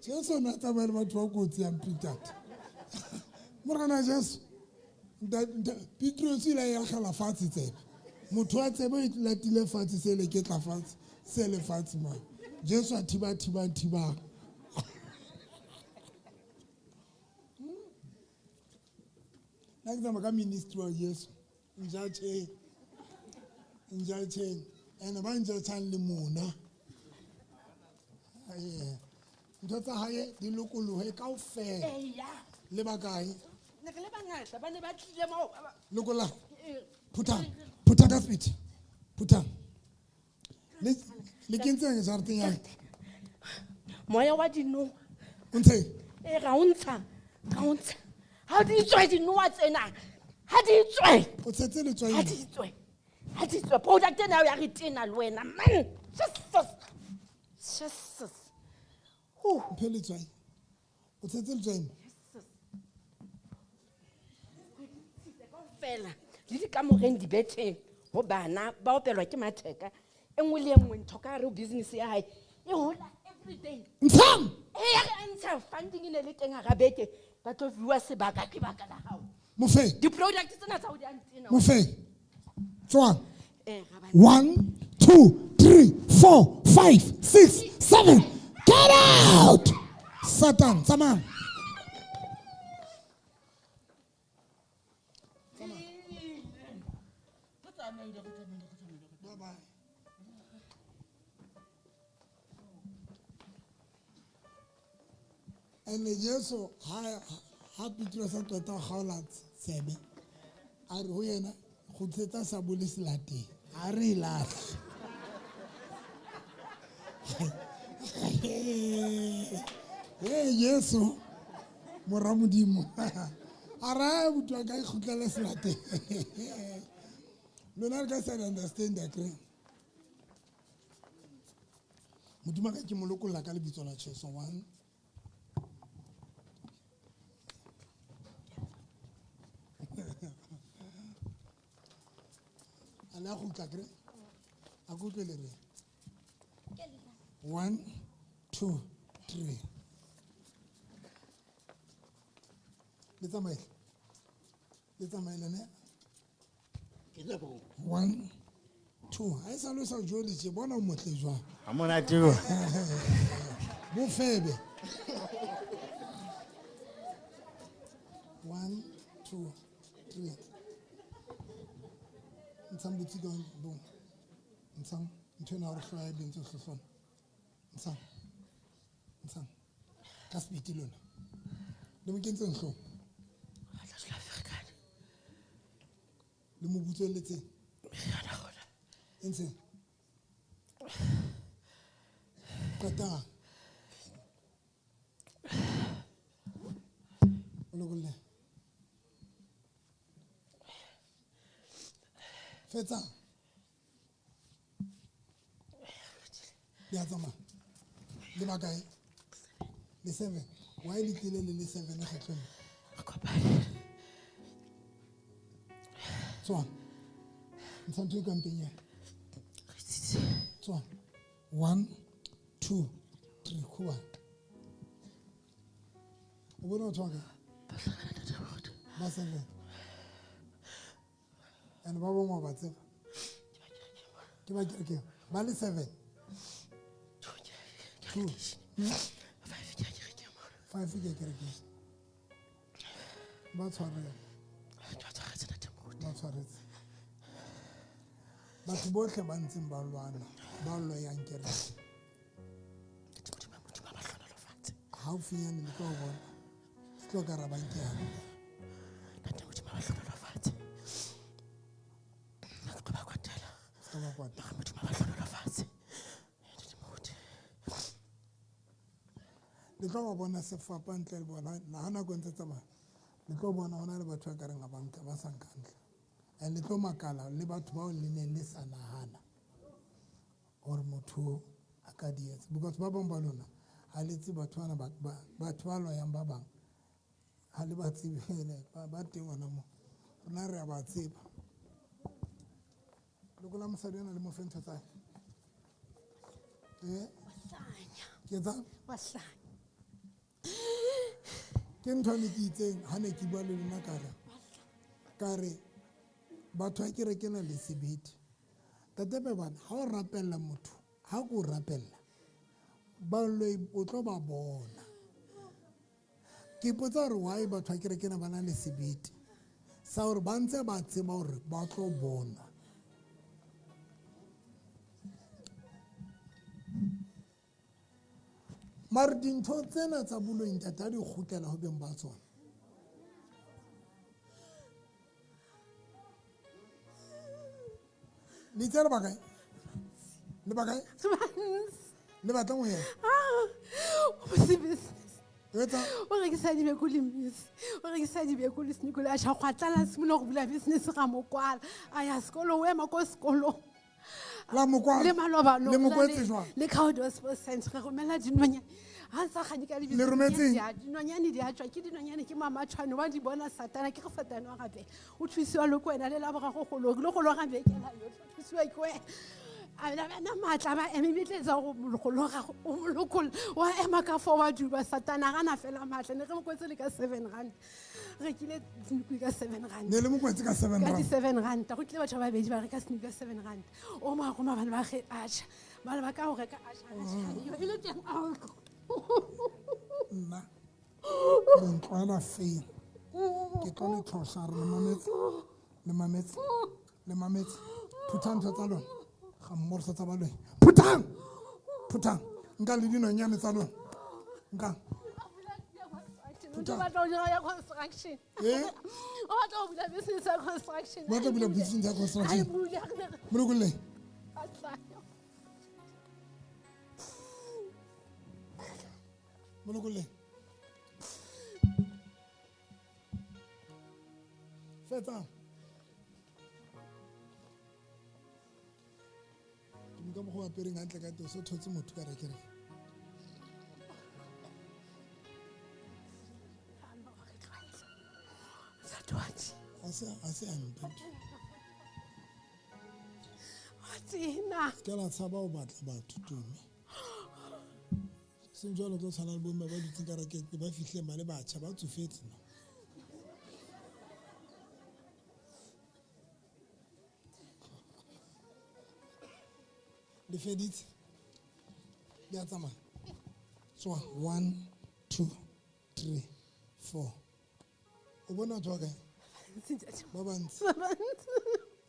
Jesu o ne a tsamaya le batho ba kotsi ya mpitate. Morena Jesu, Petrus o ile a e akgela fatshe tsebe. Motho wa tsebe o latile fatshe, se leketla fatshe, se le fatshe mane. Jesu a thiba, thiba, thiba. Nna ke tsamaya ka ministry wa Jesu. Njatjheng. Njatjheng. Ene ba njatjhang le mona. Ntho tsa hae di lokolohe kaofela. Eya. Le ba kae? Ne re le bangata, ba ne ba tlile moo, ba ba- Lokolla. Phuthang. Phuthang ka speed. Phuthang. Le kentseng jarateng ya? Moya wa dinoha. O ntsheng? Ra o ntsha. Ra o ntsha. Ha di tswe dinoha tsena. Ha di tswe. O tshetse letswai. Ha di tswe. Ha di tswe. Product ena ya re tena le wena. Man. Jesus. Jesus. Huh. Mphe letswai. O tshetse letswai mo? Jesus. Kaofela. Le dikamoreng dibetheng ho bana ba opelwa ke matheka. E nngwe le e nngwe ntho ka hare ho business ya hae e hola every day. Ntshang! E ya re a ntsha funding e ne le teng hara beke, ba tlo fuwa sebaka ke baka la hao. Mofe. Di-product tsena tsa ho di a ntena. Mofe. Tswang. Ra ba 1, 2, 3, 4, 5, 6, 7. Get out! Satan, tsamaya. Ene Jesu ha Petrus a qeta ho kgaola tsebe, a re ho yena, kgutlisetsa sabole selateng, ha re e lahle. Hey, Jesu, mora Modimo. A re, ha abuti wa ka e kgutlele selateng. Lona le ka sa understand, akere? Modimo a ka ke mo lokolla ka lebitso la Jesu. 1. A le a kgutla, akere? A ke utlwe le re. 1, 2, 3. Le tsamaile. Le tsamaile, ne? 1, 2. Ha e sa le o sa jole tje, bona o motle jwang. Ha monate bo. Bofebe. 1, 2, 3. Ntshang botsika bo. Ntshang ntho ena ya hore hlooho ya hae e ntse e hlohlona. Ntshang. Ntshang. Ka speed lona. Le mo kentseng hloohong. Le mo butswelletseng. E ntsheng. Qetang. O lokolle. Fetsang. Le a tsamaya. Le ba kae? Le 7. Why le tlile le le 7 kgetlong? Tswang. Ntsha ntho e ka mpeng ya. Tswang. 1, 2, 3, 4. O bona batho ba kae? Ba 7. And ba bangwe wa ba tseba. Ke ba kerekeng ba le 7. 2. 5 ke kerekeng. Ba tshwarela. Ba tshwaretse. Batho bohle ba ntseng ba lwana, ba loyang kereke. Haufinyane le tlo bona. Se tlo ka rabang ke hantle. Se ka ba kwatela. Le tlo ba bona sefapa ntle le bona. Ha nako e ntse tsamaya, le tlo bona hona le batho ba ka reng ha ba nka, ba sa nka hantle. And le tlo makala le batho bao le neng le sa nahana hore motho a ka di etsa. Because ba bang ba lona ha le tsebe batho bana batho ba loyang ba bang ha le ba tsebe, ba teng hona moo. Rona re a ba tseba. Lokola mosadi ona le mo fe ntho tsa hae. Ke etsang? Wa hlanya. Ke ntho ne ke itseng ha ne ke bua le lona ka re, ka re batho ha ke re ke na le sebete. Ntate Pebana, ha o rapella motho, ha ko rapella, baloi o tlo ba bona. Ke ipotsa hore why batho ha ke re ke na ba na le sebete sa hore ba ntse ba tseba hore ba tlo bona. Mare dintho tsena tsa boloi ntate ha di kgutlela ho beng ba tsona. Le itse le bakae? Le bakae? Le batlang ho yena? Etsa. O rekisa dibeko le misi. O rekisa dibeko le seniko le a tjha kgwatlala simolola go bula business ga mokwala. A ya sekolo, o ema ko sekolong. La mokwala. Le maloba no. Le mokwetse jwang? Le Cowboys Sports Center, re romela dinonyane. Ha ntsa kganye ka lebitso Le rometseng? Di a, dinonyane di a tswa, ke dinonyane ke mamatshwane, wa di bona Satana, ke re Satana wa gape. O thusiwa le ko wena le la boraro go lo, le go lo ga bekela yotlhe, o thusiwa ke wena. A bana ba na matla, ba eme ebile tsa go go lo ga, o mo lokolla. Wa ema ka fo wa duba, Satana ga na fela matla. Ne re mo kwetse le ka 7 rand. Re rekile senokwi ka 7 rand. Ne le mo kwetse ka 7 Ka di rand. 7 rand. Go tlile batho ba babedi ba reka senokwi ka 7 rand. O mo a roma bana ba ge atjha. Ba le ba ka ho reka atjha, atjha. Yo, e le teng, a o. Nna, le ntlwaela fela. Ke tlo le tlhosa re le mametse, le mametse, le mametse. Phuthang ntho tsa lona. Ga mmorsa tsa baloi. Phuthang! Phuthang. Nka le dinonyane tsa lona. Nka. O batla ho dira ya construction. Eh? O batla ho bula business ya construction. O batla ho bula business ya construction. Ai, bula, re ne re- Molokolle. Molokolle. Fetsa. Ke nka mokgwa o apereng hantle ka teng, o so thotse motho ka rekereke. Ha se hampe ntho. Tsena. Se ka la tshaba ho batla batho Tumi. Seng jwalo tlo tshwana le bomme ba dutseng ka rakete, ba fihlileng ba le batjha, ba tsofetse no. Le feditse? Le a tsamaya? Tswa, 1, 2, 3, 4. O bona batho ba kae? Ba bantsi. Ba bantsi.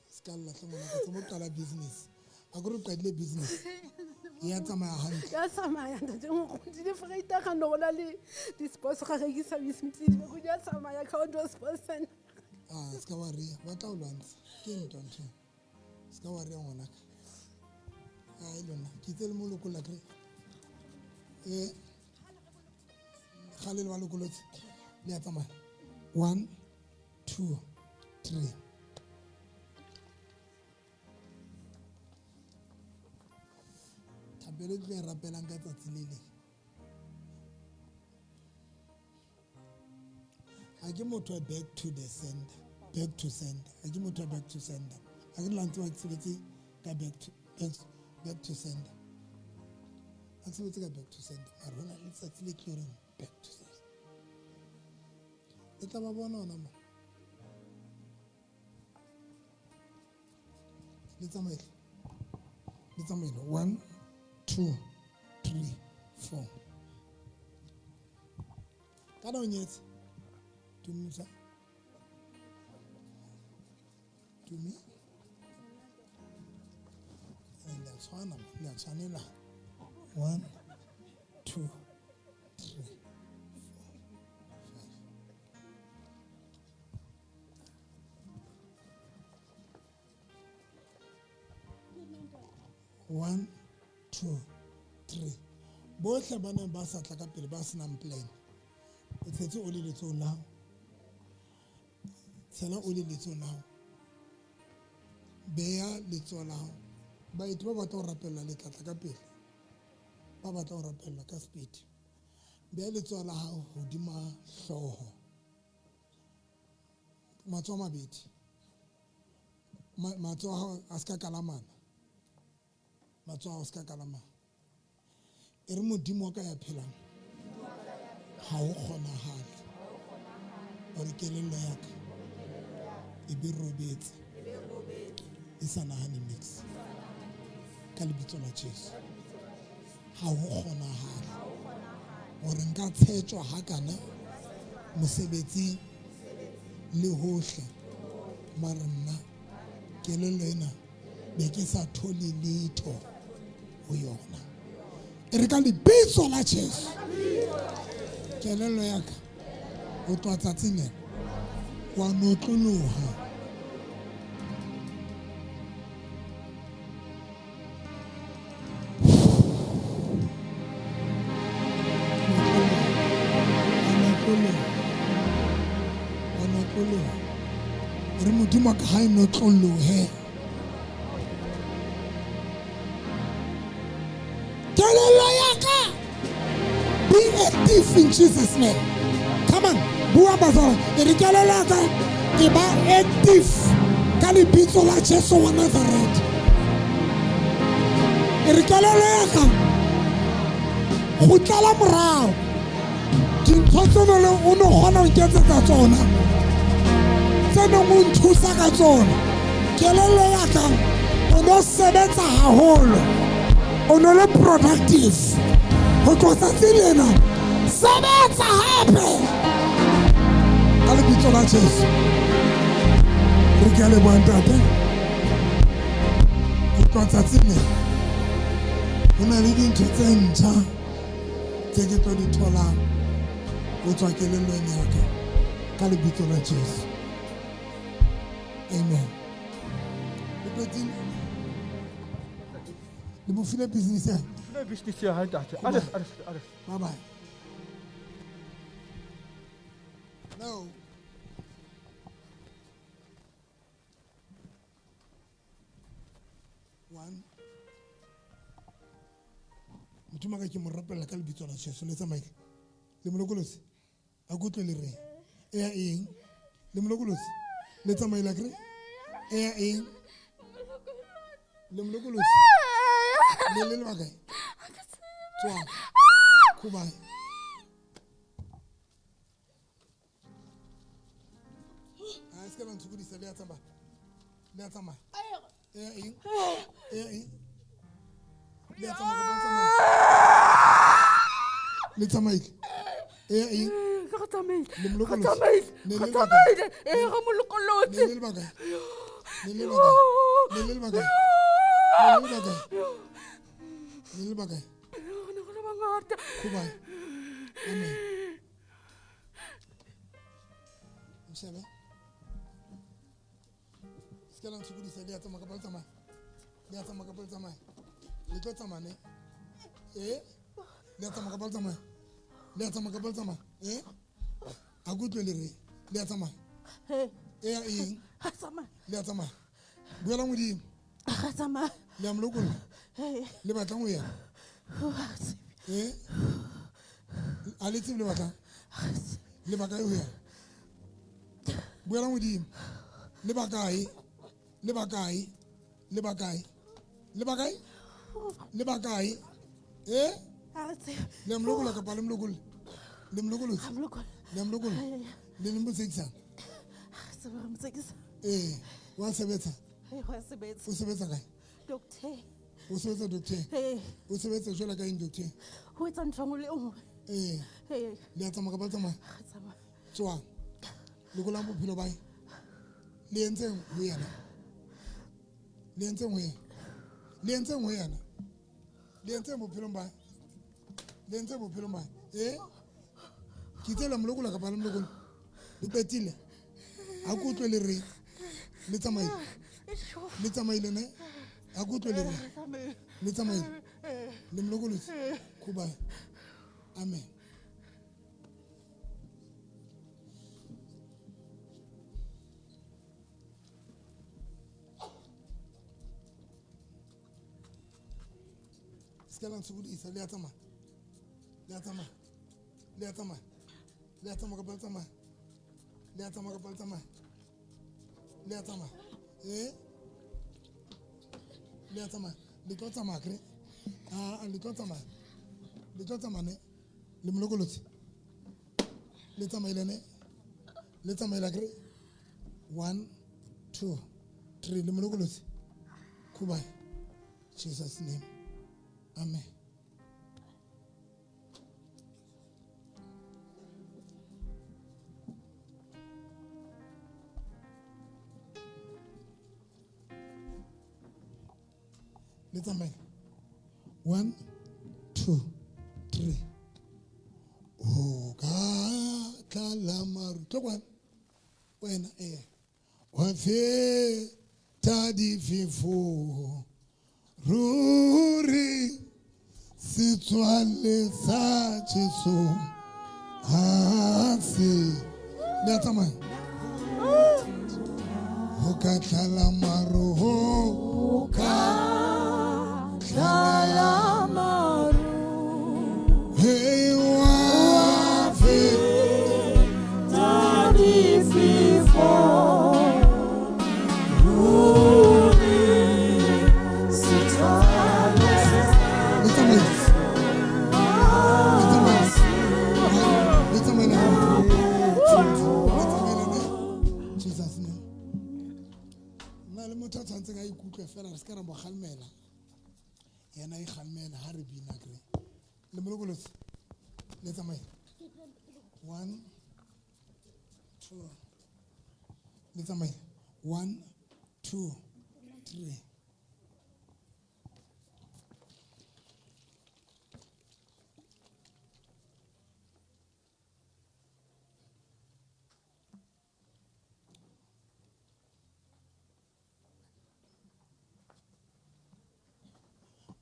Se ka lla hle ngwana ka, tsama o qala business. A ko re o qadile business. E ya tsamaya hantle. Ya tsamaya, ntate Moruti, le freight-a ga no go na le di-sports ga rekisa biscuits, di be go di a tsamaya, Cowboys Sports Center. Ah, se ka wa rea, ba tla o lwantsha. Ke ntwa ntho eo. Se ka wa rea ngwanaka. Ai lona, ke itse le mo lokolla kry. Kgale le ba lokolotse. Le a tsamaya. 1, 2, 3. Thapelo e tlo e rapelang ka tsatsi le leng. Ha ke motho wa back to the sender, back to sender. Ha ke motho wa back to sender. Ha ke la ntse ba sebetse ka back to, back, back to sender. Ha ke sebetse ka back to sender. Mara hona le letsatsi le tlo reng back to sender. Le tla ba bona hona mo. Le tsamaile. Le tsamaile. 1 2 3 4. Kana o nyetse? Tumisa. Tumi. Le a tshwana, le a tshwanela. 1 2 3 4 5. 1 2 3. Bohle ba neng ba sa tla ka pele ba senang plan. O tshetse o le letsohong la hao. Tshela o le letsohong la hao. Beya letsoho la hao. Baeti ba batla ho rapella le tla tla ka pele. Ba batla ho rapella ka speed. Beya letsoho la hao hodima hlooho. Matsoho a mabedi. Matsoho a hao a ska kalamana. Matsoho a hao a ska kalamana. E re Modimo wa ka ya phelang. Ha ho kgonahale hore kelello ya ka e be robetse e sa nahane niks. Ka lebitso la Jesu. Ha ho kgonahale hore nka tshetjwa hakana mosebetsing le hohle, mara nna kelello ena be ke sa thole letho ho yona. E re ka lebitso la Jesu, kelello ya ka ho tloha tsatsing lena wa notloloha. Re Modimo ka ha e notlolohe. Kelello ya ka, be active in Jesus' name. Come on, bua bazala. E re kelello ya ka e ba active ka lebitso la Jesu wa Nazareth. E re kelello ya ka kgutlela morao. Dintho tse neng o no kgona ho nketsetsa tsona, tse neng o nthusa ka tsona, kelello ya ka o no sebetsa haholo, o no le productive. Ho tloha tsatsing lena sebetsa hape ka lebitso la Jesu. Re ke a leboha ntate. Ho tloha tsatsing lena ho na le dintho tse ntjha tse ke tlo di tholang ho tswa kelellong ya ka ka lebitso la Jesu. Amen. Le qetile? Le mo file business ya? File business ya hae ntate. Alles, alles, alles. Bye bye. No. One. Modimo ka ke mo rapella ka lebitso la Jesu. Le tsamaile. Le mo lokolotse. A kutlwe le reng? E ya eng? Le mo lokolotse. Le tsamaile akere? E ya eng? Le mo lokolotse. Le le lebaka? Tswa. Khubae. A se ka la ntshokodisa, le a tsamaya. Le a tsamaya. E ya eng? E ya eng? Le a tsamaya kapa le tsamaya? Le tsamaile. E ya eng? Ke go tsamaile. Le mo Go lokolotse. tsamaile. Le Go le lebaka? tsamaile. Eh, go mo lokolotse. Le le lebaka? Le le lebaka? Le le lebaka? Le le lebaka? Le le lebaka? Go ne go le bangata. Khubae. Amen. Nshebe. Se ka la ntshokodisa, le a tsamaya kapa le tsamaya? Le a tsamaya kapa le tsamaya? Le tlo tsamaya ne? Eh? Le a tsamaya kapa le tsamaya? Le a tsamaya kapa le tsamaya? Eh? A ke utlwe le re, le a tsamaya? E ya eng? Ha tsamaya. Le a tsamaya? Buela Modimo. Ga tsamaya. Le a mo lokolla? Le batlang ho ya? Eh? A le tsebe le batlang? Le ba kae ho ya? Buela Modimo. Le ba kae? Le ba kae? Le ba kae? Le ba kae? Le ba kae? Eh? Le a mo lokolla kapa le mo lokolle? Le mo lokolotse? Le a mo lokolla? Le le mo tsekisang? Eh, wa sebetsa? Wa sebetsa. O sebetsa kae? Doctor. O sebetsa doctor? Ee. O sebetsa jwalo ka eng doctor? Ho etsa ntho e nngwe le e nngwe. Ee. Ee. Le a tsamaya kapa le tsamaya? Re tsamaya. Tswang. Lokolang bophelo ba hae. Le entseng ho yena? Le entseng ho yena? Le entseng ho yena? Le entseng bophelong ba hae? Le entseng bophelong ba hae? Eh? Ke itse la mo lokola kapa le mo lokola? Le qetile? Ha ke utlwe le reng? Le tsamaile? Le tsamaile ne? Ha ke utlwe le reng? Le tsamaile? Le mo lokolotse? Khuba. Amen. Se ka la ntshokodisa, le a tsamaya. Le a tsamaya. Le a tsamaya. Le a tsamaya kapa le tsamaya? Le a tsamaya kapa le tsamaya? Le a tsamaya? Eh? Le a tsamaya? Le tlo tsamaya akere? Ah, le tlo tsamaya. Le tlo tsamaya ne? Le mo lokolotse? Le tsamaile ne? Le tsamaile akere? 1, 2, 3. Le mo lokolotse? Khuba. Jesus name. Amen. Le tsamaile. 1, 2, 3. O ka tlala maru. Tlo kwano. Wena, eh. Wa feta difefo. Ruri setswalle sa Jesu ha se. Le a tsamaya. Ho ka tlala maru, ho ka tlala maru. Hey, wa feta difefo. Ruri setswalle. Le tsamaye. Le tsamaye. Le tsamaye. Le tsamaye ne? Jesus name. Nna le motho a tshwantseng a ikutlwe fela, re se ka ra mo kgalemela. Yena a ikgalemela ha re bina akere. Le mo lokolotse? Le tsamaye. 1, 2. Le tsamaye. 1, 2, 3.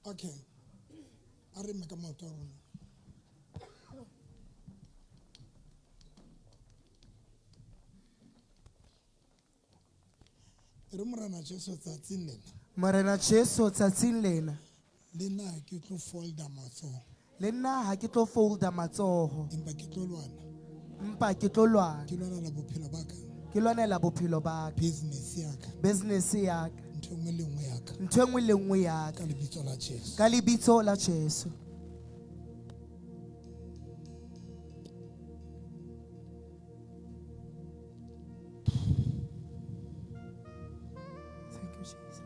Okay. A re mme ka maoto a rona. E re Morena Jesu tsatsing lena. Morena Jesu tsatsing lena. Le nna ha ke tlo folda matsoho. Le nna ha ke tlo folda matsoho. Empa ke tlo lwana. Empa ke tlo lwana. Ke lwanela bophelo ba ka. Ke lwanela bophelo ba ka. Business ya ka. Business ya ka. Ntho e nngwe le nngwe ya ka. Ntho e nngwe le nngwe ya ka. Ka lebitso la Jesu. Ka lebitso la Jesu. Thank you, Jesus.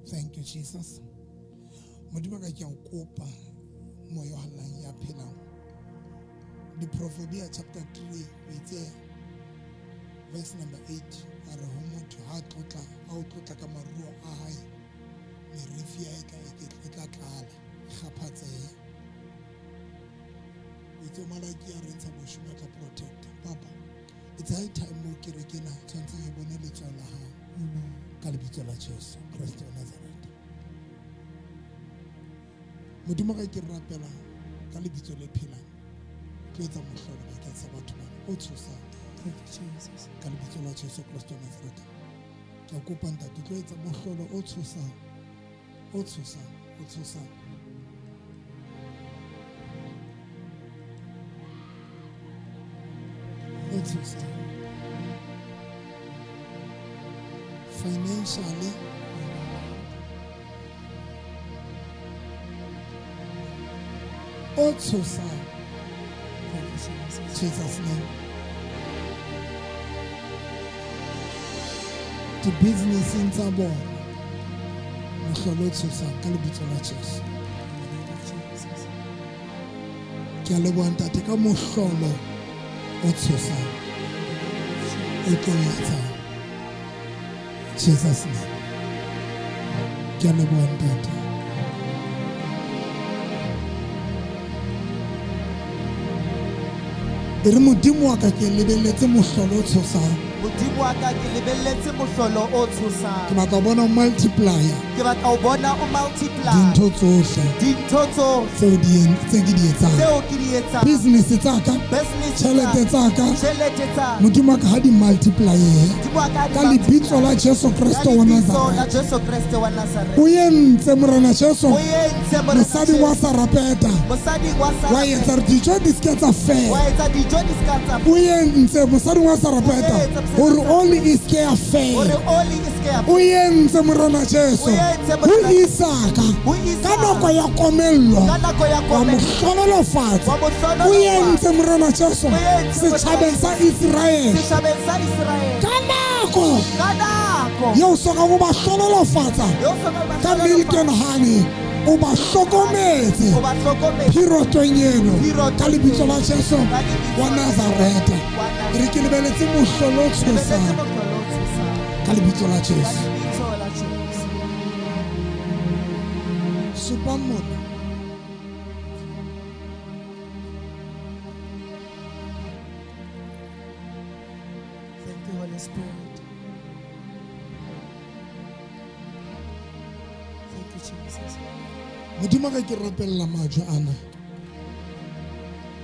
Thank you, Jesus. Modimo ka ke a o kopa moya o hallang ya phelang. Diproverbia chapter 3, o itse verse number 8, a re ho motho ha tlotla, ha o tlotla ka maruo a hae, merifi ya e tla tlala, e kgaphatsehe. O itse Malaki a re ntsha boshome tla protect. Papa, it's high time mo kereke ena tshwantseng e bone letsoho la hao. Amen. Ka lebitso la Jesu Kriste wa Nazareth. Modimo ka ke rapela ka lebitso le phelang, tlo etsa mohlolo bakeng sa batho bana o tshosang. Thank you, Jesus. Ka lebitso la Jesu Kriste wa Nazareth. Ke a kopa ntate, tlo etsa mohlolo o tshosang, o tshosang, o tshosang. O tshosang. Financially, o tshosang. Thank you, Jesus. Jesus name. Di-businesseng tsa bona mohlolo o tshosang ka lebitso la Jesu. In the name of Jesus. Ke a leboha ntate ka mohlolo o tshosang o tlo o etsang. Jesus name. Ke a leboha ntate. E re modimo wa ka ke lebelletse mohlolo o tshosang. Modimo wa ka ke lebelletse mohlolo o tshosang. Ke batla ho bona o multiplier Ke batla ho bona o multiply dintho tsohle dintho tsohle tseo di tse ke di etsang. tseo ke di etsang. Business tsa ka, Business tjhelete tsa ka, tjhelete tsa ka. Modimo wa ka ha di multiplyehe Modimo wa ka ha di ka lebitso la Jesu Ka Kreste wa lebitso la Nazareth. Jesu Kreste wa Nazareth. O entse Morena Jesu O entse Morena mosading wa Jesu. Sarepeta Mosading wa wa Sarepeta. etsa hore dijo di se ke tsa Wa fela. etsa dijo di se ka tsa O entse mosading wa Sarepeta hore oli e se ke ya Hore fela. oli e se ke ya O entse Morena Jesu O entse ho Morena Isaka Ho Isaka. ka nako ya komello Ka nako ya wa mo komello. hlohonolofatsa. Wa mo O hlohonolofatsa. entse Morena Jesu O entse Morena setjhabeng sa Iseraele Setjhabeng sa Iseraele. ka nako Ka nako. eo sokang o ba hlohonolofatsa Eo sokang ba ka milk and honey o ba hlokometse O ba hlokometse. phirotong eno Phirotong ka lebitso la Jesu Ka lebitso wa la Nazareta. Wa Nazareta. E re ke lebeletse mohlolo o Lebelletse tshosang mohlolo o tshosang. ka lebitso la Ka Jesu. lebitso la Jesu. Supang mona. Thank you, Holy Spirit. Thank you, Jesus. Modimo ka ke rapella majwe ana.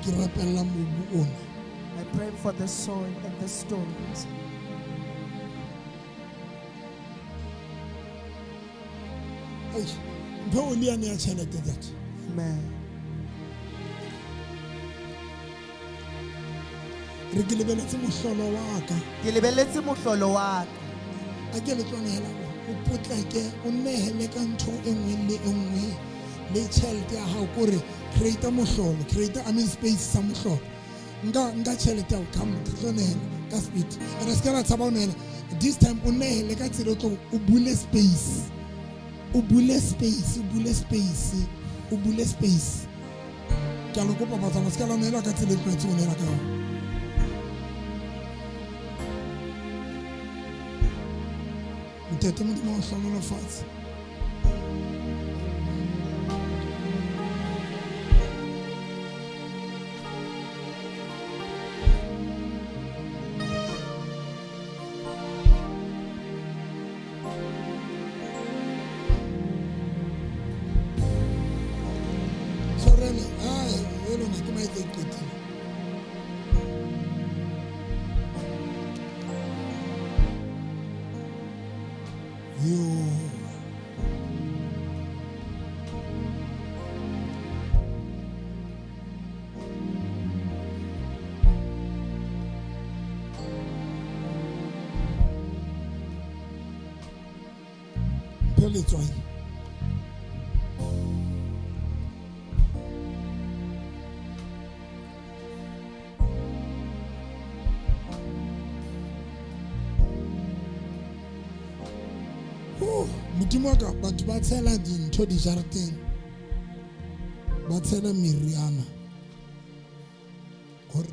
Ke rapella mobu ona. I pray for the soil and the stones. Ai, mphe oli yane ya tjhelete ntate. Amen. Re ke lebeletse mohlolo wa ka. Ke lebelletse mohlolo wa ka. A ke le tlo nehela o potlake o nehele ka ntho e nngwe le e nngwe le tjhelete ya hao kore create mohlolo, create I mean space sa mohlolo. Nka tjhelete ya hao, come re tlo nehela ka speed. And se ka la tshaba ho nehela. This time o nehele ka tsela e tlo o bule space. O bule space, o bule space, o bule space. Ke a le kopa batswana, se ka la nehela ka tsela e tlwaetseng ho nehela ka yona. Ntate Modimo o hlohonolofatse. Tshwarele, ai, e lona ke maetsa e qetile. Yo. Mphe letswai. Oh, Modimo wa ka batho ba tshela dintho dijareteng, ba tshela meriana hore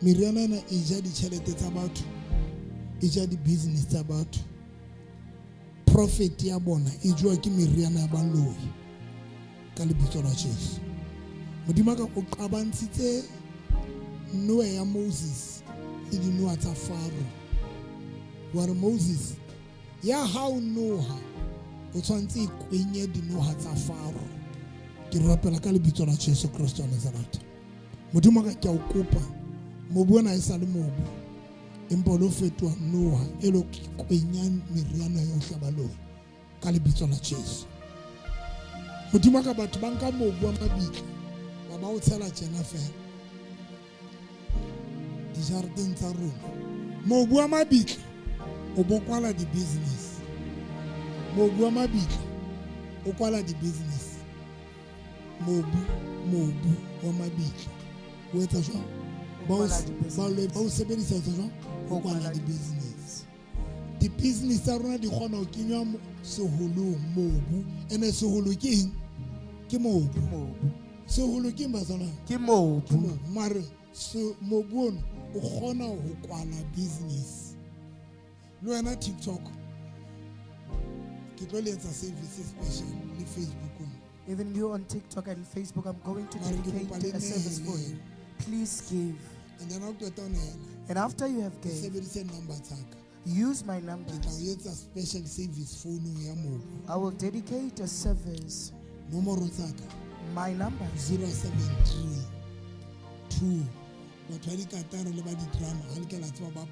meriana ena e ja ditjhelete tsa batho, e ja di-business tsa batho. Profit ya bona e jewa ke meriana ya baloi ka lebitso la Jesu. Modimo wa ka o qabantshitse Noe ya Moses le dinoha tsa Faro. Wa re Moses, ya hao noha o tshwantse e kwenye dinoha tsa Faro. Ke rapela ka lebitso la Jesu Kreste wa Nazareth. Modimo wa ka ke a o kopa, mobu ona e sa le mobu, empa o lo fetoha noha e lo kwenyang meriana yohle ya baloi ka lebitso la Jesu. Modimo wa ka batho ba nka mobu wa mabitla ba ba o tshela tjena fela dijareteng tsa rona. Mobu wa mabitla o bo kwala di-business. Mobu wa mabitla o kwala di-business. Mobu, mobu wa mabitla o etsa jwang? Ba o Ho kwala di-business. ba o sebedisa ho etsa jwang? Ho Ho kwala kwala di-business. Di-business tsa rona di kgona ho kenywa seholong mobu. Ene seholo ke eng? Ke mobu. Mobu. Seholo ke eng, bazalwane? Ke mobu. Ke mobu. Mare mobu ono o kgona ho kwala business. Le wena TikTok, ke tlo le etsa service special le Facebookong. Even you on TikTok and Facebook, I'm going to Mare ke dedicate kopa le a service for you. nehele. Please give. And then ha o qeta ho nehela, And after you have o gave, sebedise number tsa ka. use my Ke tla numbers. o etsa special service founung ya mobu. I will dedicate a service. Nomoro tsa ka. My numbers. 073 2. Batho ba dikatara le ba di-drama, ha le ke la tseba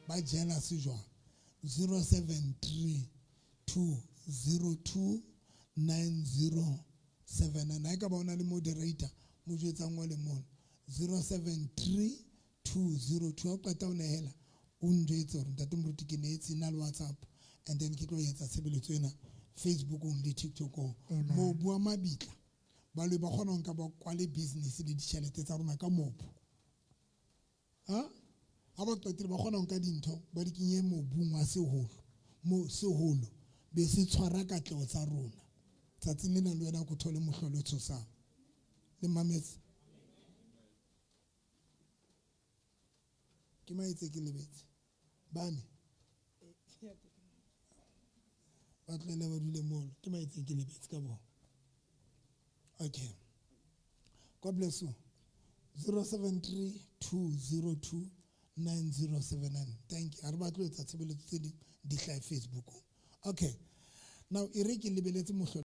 ba jealous jwang. 073 2 02 9079. Ha ekaba o na le moderator, mo jwetsang o le mona. 073 2 02. Ha o qeta ho nehela, o njwetse hore ntate Moruti ke nehetse na le WhatsApp, and then ke tlo etsa tshebeletso ena Facebookong le TikTokong. Amen. Mobu wa mabitla, baloi ba kgona ho nka ba kwale business le ditjhelete tsa rona ka mobu. Ha? Ha ba qetile ba kgona ho nka dintho ba di kenye mobung wa seholo. Mo seholo be se tshwara katleho tsa rona. Tsatsing lena le wena ko thole mohlolo o tshosang. Le mametse. Ke maetse ke lebetse. Bane. Ba tlohele ba dule mono. Ke maetse ke lebetse ka bona. Okay. God bless you. 073 202 9079. Thank you. Ha re batle ho etsa tshebeletso tse ding di hlahe Facebookong. Okay. Now e re ke lebeletse mohlolo.